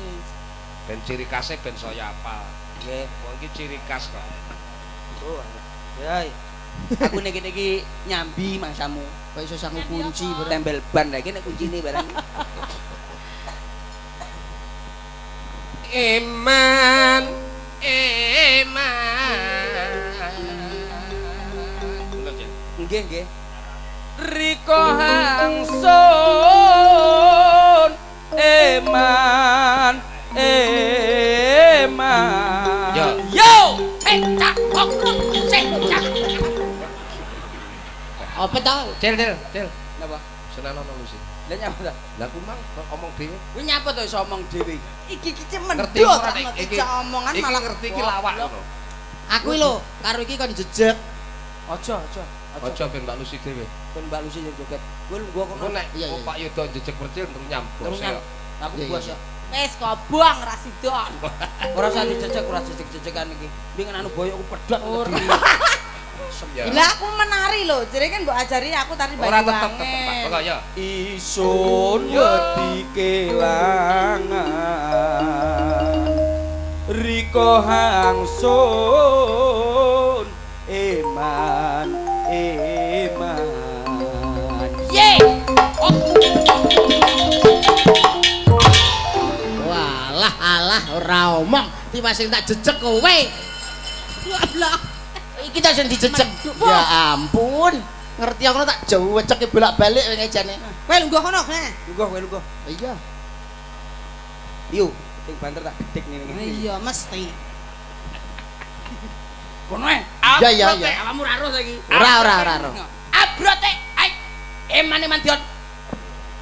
Ben ciri khasnya ben saya apal. Nggih, wong iki ciri khas kok. Oh, ya. Aku nek iki nyambi mangsamu. Kok iso sangu kunci tembel ban lha iki nek kuncine barang. Eman, eman. Nggih, nggih. Riko hangsun eman. Eman. Yo. Yo. Cek cak kok cek cak. Apa to? Cil cil cil. Napa? Senang ono Lusi. Lah nyapa to? Lah ku mang omong dhewe. Kuwi nyapa to iso omong dhewe? Iki iki mendut iki omongan malah ngerti iki lawak ngono. Aku lho karo iki kon jejeg. Aja aja. Aja ben Mbak Lusi dhewe. Ben Mbak Lusi joget. Kowe lungguh kono. Nek Pak Yuda jejeg percil terus nyambos. Aku bos. Wis kobong ra sida. Ora usah dijejeg, ora jejeg-jejegan iki. Wingi anu boyokku pedhot ora. Lah aku menari lho, jere kan mbok ajari aku tari Ora Banyuwangi. tetep tetep Pak. Pokoke ya. Isun wedi kelangan. Riko hangsun eman eman. Ye. Walah alah ora omong tiwas sing tak jejeg kowe. Goblok. Iki ta sing dijejeg. Ya ampun. Ngerti aku tak jeweceke bolak-balik wingi jane. Kowe lungguh kono, nah. Lungguh kowe lungguh. Iya. Yo, sing banter tak gedhek ngene iki. Iya, mesti. Kono e. Iya iya iya. Awakmu ora roh saiki. Ora ora ora roh. Abrote. Ai. Eman-eman Dion.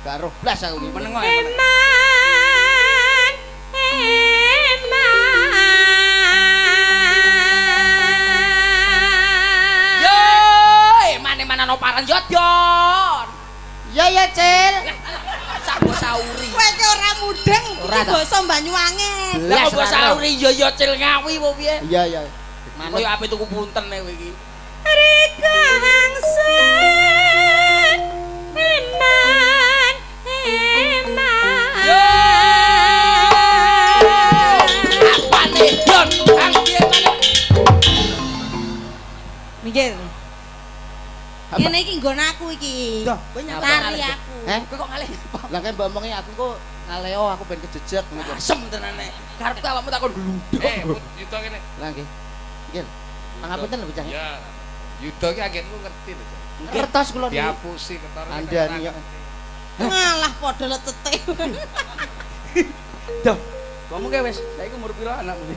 Gak roh blas aku iki. Meneng ae. Eman eman. mudeng iki basa Banyuwangen. Lah kok basa Auri ya ya Cil Ngawi apa piye? Iya iya. Manut koyo ape tuku punten nek kowe iki. Rika hangsen eman eman. Yo. Apane Don? Kang piye maneh? Minggir. Ngene iki nggon aku iki. Loh, kowe nyapa Tari aku. Heh? Kowe kok ngalih nyapa? Lah kan mbok omongi aku kok ngaleo aku ben kejejeg ngono. Asem tenane. Karepku awakmu takon gluduk. Eh, Yuda kene. Lah nggih. Nggih. Pangapunten lho bocah. Ya. Yuda ki agenmu ngerti lho, Cak. Ngertos kula niku. Diapusi ketara. Kandhani kok. Ngalah padha lecete. Duh, kamu ke wis. Saiki umur piro anakmu?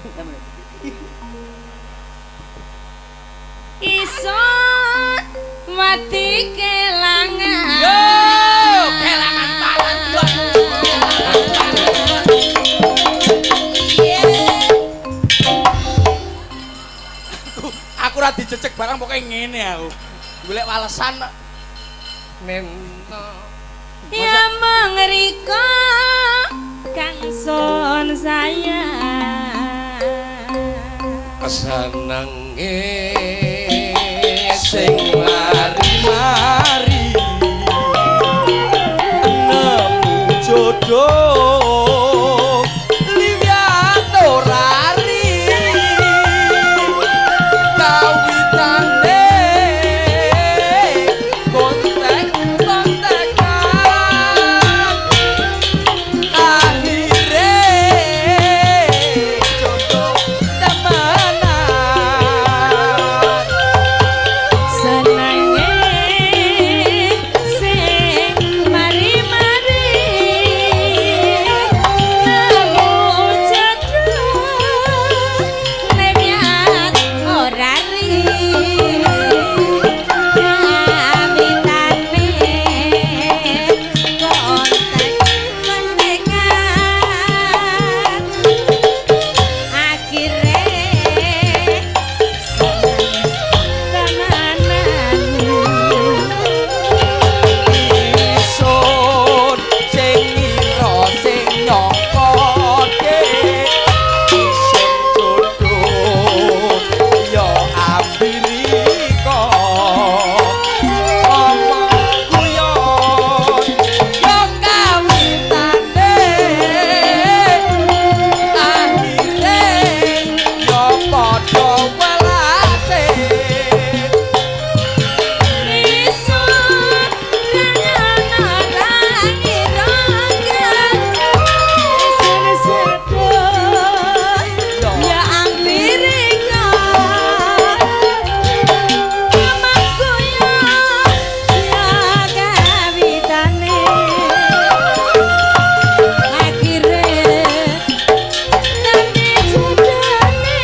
Iso mati kelangan. Yo, kelangan palan Don. Aku ora dijejeg barang pokoke ngene aku. Golek walesan Nento. Ya mengriko kang son sayang. Senenge sing mari-mari nemu jodoh liwat ora ri kawitane kontek-kontekan akhire jodoh temenan. Senenge sing mari-mari nemu jodoh nenyat ora ri kawitane kontek-kontekan akhire temenan. Isun sing ngira sing nyangka isun jodoh ya ambirika omong guyon ya kawitane akhire ya padha welase. Isun ra ngira isun sedoh ya ambirika omong guyon ya kawitane akhire nami jodone.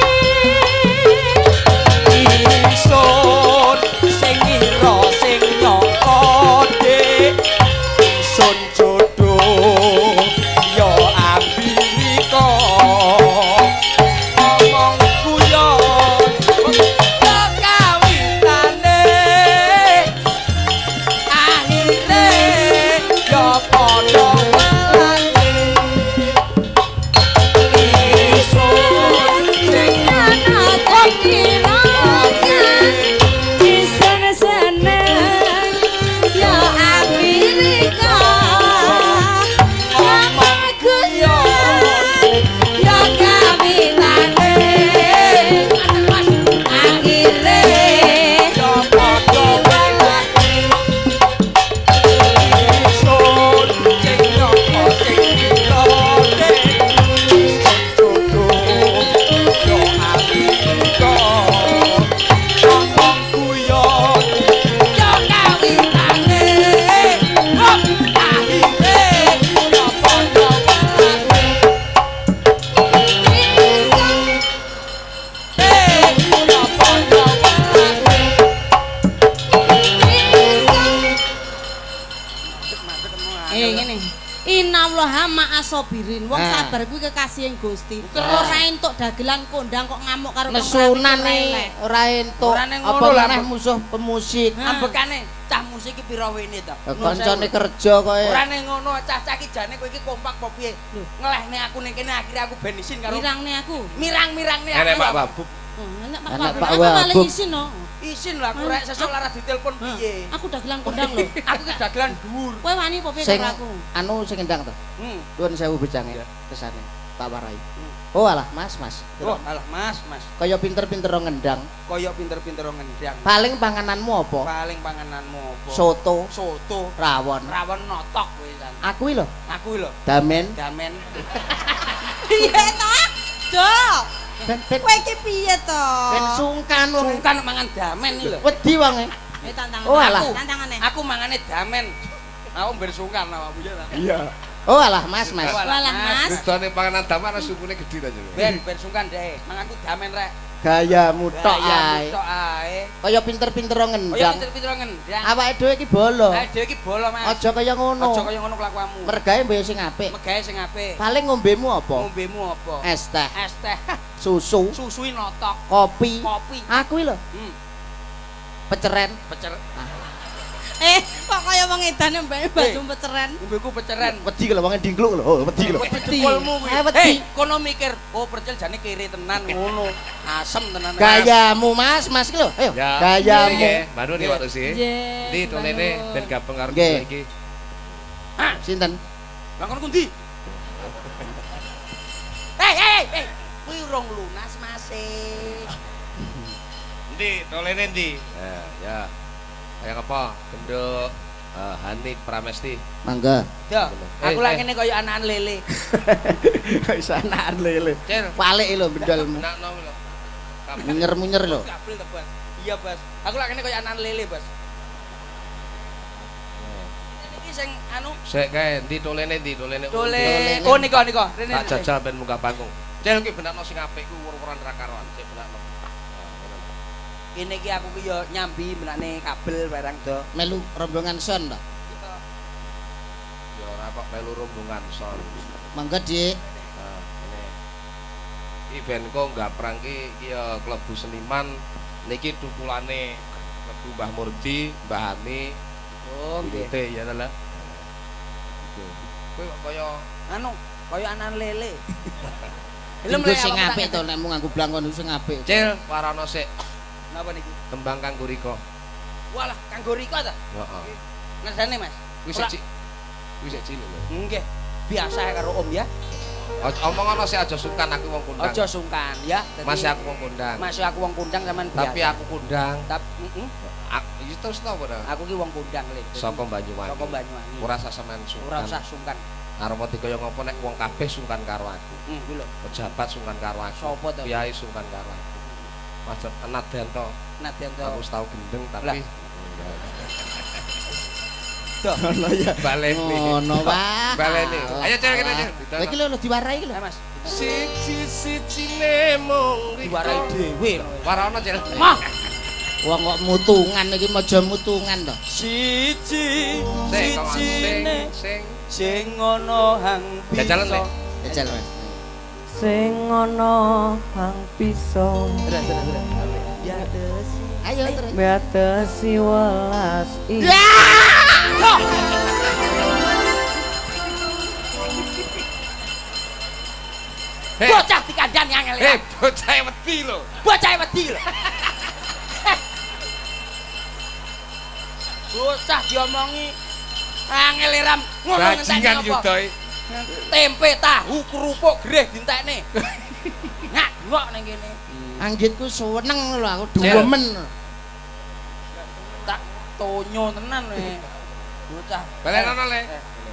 Innallaha ma'asabirin. Wong sabar kuwi kekasihing Gusti. Ora entuk dagelan kondang kok ngamuk karo nesunane ora entuk. Apa meneh musuh pemusik. Ambekane cah musik iki pira wene to? Kancane kerja kowe. Ora ning ngono, cah-cah iki jane kowe iki kompak apa piye? Ngelehne aku ning kene akhire aku ben isin karo mirangne aku. Mirang-mirangne aku. Enek Pak Wabub. Enek Pak Wabub. Aku malah isin no. Isin lho aku rek sesuk lara ditelepon piye. Aku dagelan kondang lho. Aku ki dagelan dhuwur. Kowe wani apa piye karo aku? Anu sing ngendang to. Nuwun sewu bejange kesane tak warai. Oh alah Mas, Mas. Oh alah Mas, Mas. Kaya pinter-pinter ngendang. Kaya pinter-pinter ngendang. Paling pangananmu apa? Paling pangananmu apa? Soto. Soto. Rawon. Rawon notok kowe san. Aku iki lho. Aku iki lho. Damen. Damen. Piye to? Do. Kowe iki piye to? Ben sungkan wong. Sungkan mangan damen iki lho. Wedi wonge. Eh tantangan. Oh alah. Tantangane. Aku mangane damen. Aku ben sungkan awakmu ya ta. Iya. Oh alah Mas, Mas. Oh alah Mas. Dudane panganan damen ana sukune gedhe ta jero. Ben sungkan deh. Manganku damen rek. Gayamu tok ae. Tok ae. Kaya pinter-pinter ngendang. Kaya pinter-pinter ngendang. Awake dhewe iki bolo. Awake dhewe iki bolo, Mas. Aja kaya ngono. Aja kaya ngono kelakuanmu. Mergawe mbok sing apik. Mergawe sing apik. Paling ngombemu apa? Ngombemu apa? Es teh. Es teh. Susu. Susui notok. Kopi. Kopi. Aku iki lho. Peceren. Pecer. Kok kaya wong edan mbake baju peceren. Ngombeku peceren. Wedi lho wong dingkluk lho. Oh, wedi lho. Wedi jempolmu kuwi. Wedi. Kono mikir, oh percil jane kere tenan ngono. Asem tenan. Gayamu Mas, Mas iki lho. Ayo, gayamu. Nggih, baru nih waktu sih. Ndi tolene ben gabung karo iki. Hah, sinten? Lah kono kundi? Hei. Kuwi urung lunas Mas. Ndi tolene ndi? Ya. Kayak apa? Genduk Hani Pramesti. Mangga. Yo, aku lak ngene kaya anakan lele. Kok iso anakan lele. Palik lho bendolmu. Munyer-munyer lho. Kabel to, Bos. Iya, Bos. Aku lak ngene kaya anakan lele, Bos. Iki sing anu sik kae endi tolene endi tolene. Tole. Oh nika nika. Rene. Tak jajal ben munggah panggung. Cel ki benakno sing apik ku wur-wuran ra karuan. Sik benakno. Kene iki aku ki yo nyambi menane kabel barang do. Melu rombongan son to? Ya ora kok melu rombongan son. Mangga, Dik. Nah, ngene. Iki ben kok nggaprang ki iki ya klebu seniman niki tukulane klebu Mbah Murdi, Mbah Ani. Oh, nggih. Ya ta lah. Kowe kok kaya anu, kaya anan lele. Helm sing apik to nek mung nganggo blangkon sing apik. Cil, warana sik. Napa niki? Tembang kanggo Rika. Walah, kanggo Rika ta? Heeh. Ngersane, Mas. Kuwi sik kuwi sik cilik lho. Nggih. Biasa karo Om ya. Omong ana sik aja sungkan aku wong kondang. Aja sungkan ya. Mas aku wong kondang. Mas aku wong kondang sampean biasa. Tapi aku kondang. Tapi heeh. Aku terus to apa? Aku ki wong kondang le. Saka Banyuwangi. Saka Banyuwangi. Ora usah sampean sungkan. Ora usah sungkan. Arep dikaya ngopo nek wong kabeh sungkan karo aku. Kuwi lho. Pejabat sungkan karo aku. Sopo to? Kiai sungkan karo aku. Mas Nadyanto. Nadyanto. Aku tau gendeng tapi Ngono ya. Baleni. Ngono wae. Baleni. Ayo cek kene cek. Lah iki lho diwarai iki lho. Mas. Siji-sijine mung diwarai dhewe. Warana cek. Mah. Wong kok mutungan iki aja mutungan to. Siji sijine sing sing ana hang bisa. Jajalan le. Jajal Mas. Sing ana hang bisa. Terus terus terus. Ya terus. Ayo terus. Batesi welas iki. Bocah dikandani angel. Bocah wedi lho. Bocah wedi lho. Bocah diomongi angel ram ngono ngenteni apa? Tempe, tahu, kerupuk, gereh dintekne. Ngak ngok ning kene. Anggitku seneng lho aku demen. Tak tonyo tenan kowe. Bocah. Balenono le.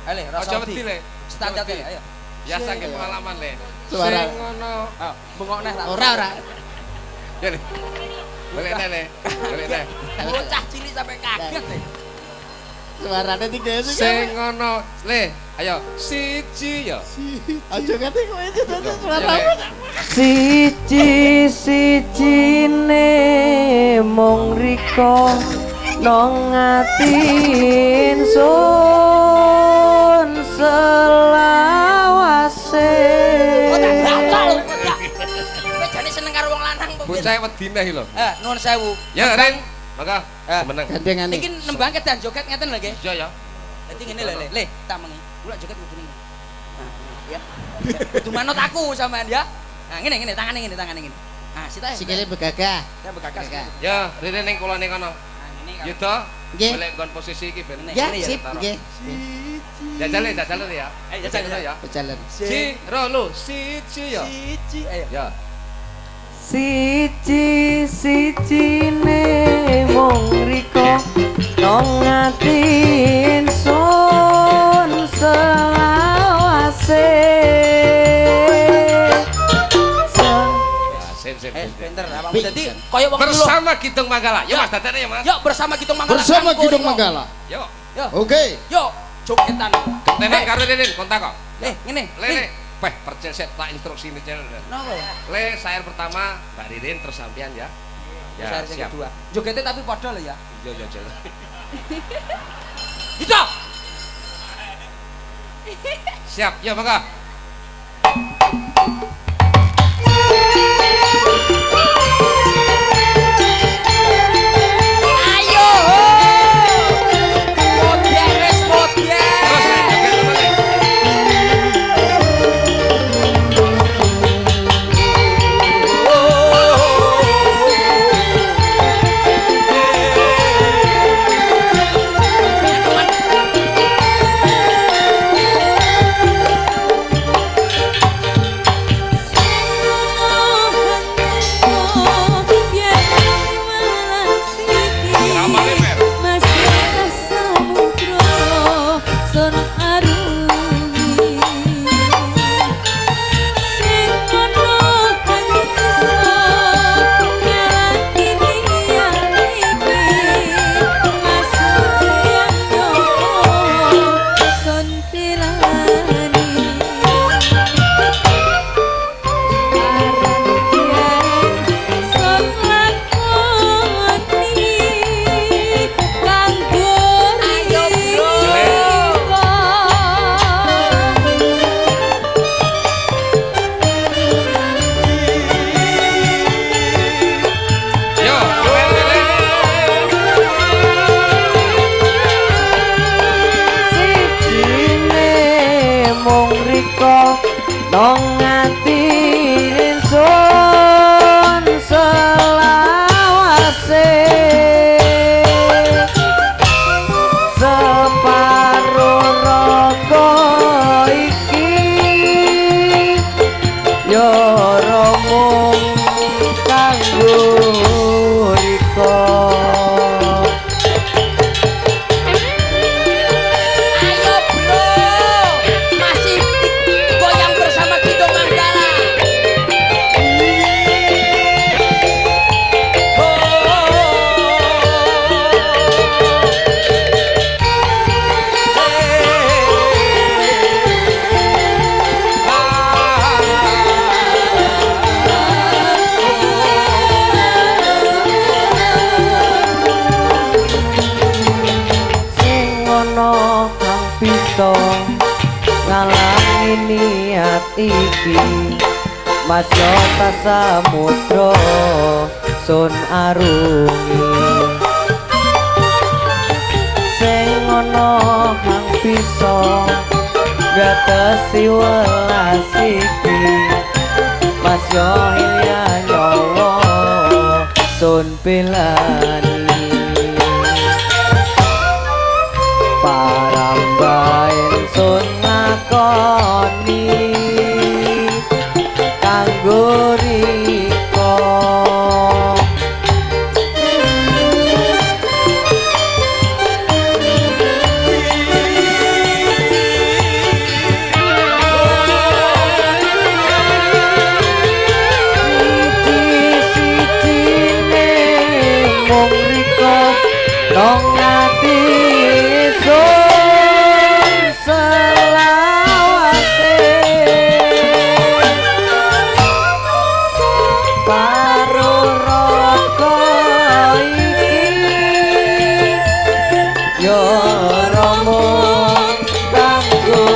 Ale, rasa aja wedi le. Standar le, ayo. Biasa ke pengalaman le. Suara sing ngono. Ah, bengok neh. Ora ora. Ya le. Balene le. Balene. Bocah cilik sampe kaget le. Suarane tiga sing ngono le, ayo siji ya. Aja ngerti kowe iki suaramu. Siji sijine mung rika nang ati ingsun selawase. Oh tak bacok lho. Kowe jane seneng karo wong lanang kok. Bocah wedine iki lho. Nuwun sewu. Ya, Rin. Mangga, meneng. Gandengane. Iki nembang kedah joget ngeten lho nggih. Iya ya. Dadi ngene lho, Le, tak mengi. Kula joget kudune ngene. Nah, ya. Kudu manut aku sampean ya. Nah, ngene ngene tangane ngene tangane ngene. Nah, sita sikile begagah. Ya begagah. Ya, rene ning kulone kono. Nah, Ya toh. Nggih. Golek nggon posisi iki ben. Ya, sip, nggih. Jajale, jajale ya. Jajal ya. Jalan. Si, ro, lu, siji ya. Siji, ayo. Ya. Siji sijine mung rika nang ati ingsun selawase. Sip, sip. Pinter awakmu dadi kaya wong bersama Kidung Manggala. Yo Mas dadane ya Mas. Yo bersama Kidung Manggala. Bersama Kidung Manggala. Yo. Yo. Oke. Yo jogetan. Gentenan karo Rene kontak kok. Ngene. Le, peh percil sik tak instruksi ini cel. Napa ya? Le sair pertama Mbak Ririn terus sampean ya. Ya, sair sing kedua. Jogete tapi padha lho ya. Iya iya cel. Hidup. Siap, ya mangga. Ayo. Model wis model. Terus joget temen. Ramane Mer. Yo, le. Sijine mung rika nang ati ingsun selawase. Separo raga iki ya ora mung kanggo rika. Ayo bro, masih goyang bersama Kidung Manggala. Sing ana kang bisa ngalangi niat iki Mas yo ta samudra sun arungi. Sing ana kang bisa ngatasi welas iki Mas yo hilya nyawa sun belani. Parambaen sun ngakoni kanggo rika. Siji-sijine mung rika nang ati ingsun selawase. Separo raga iki ya ora mung kanggo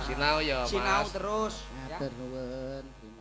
Sinau ya, Mas. Sinau terus ya. Matur nuwun. Terima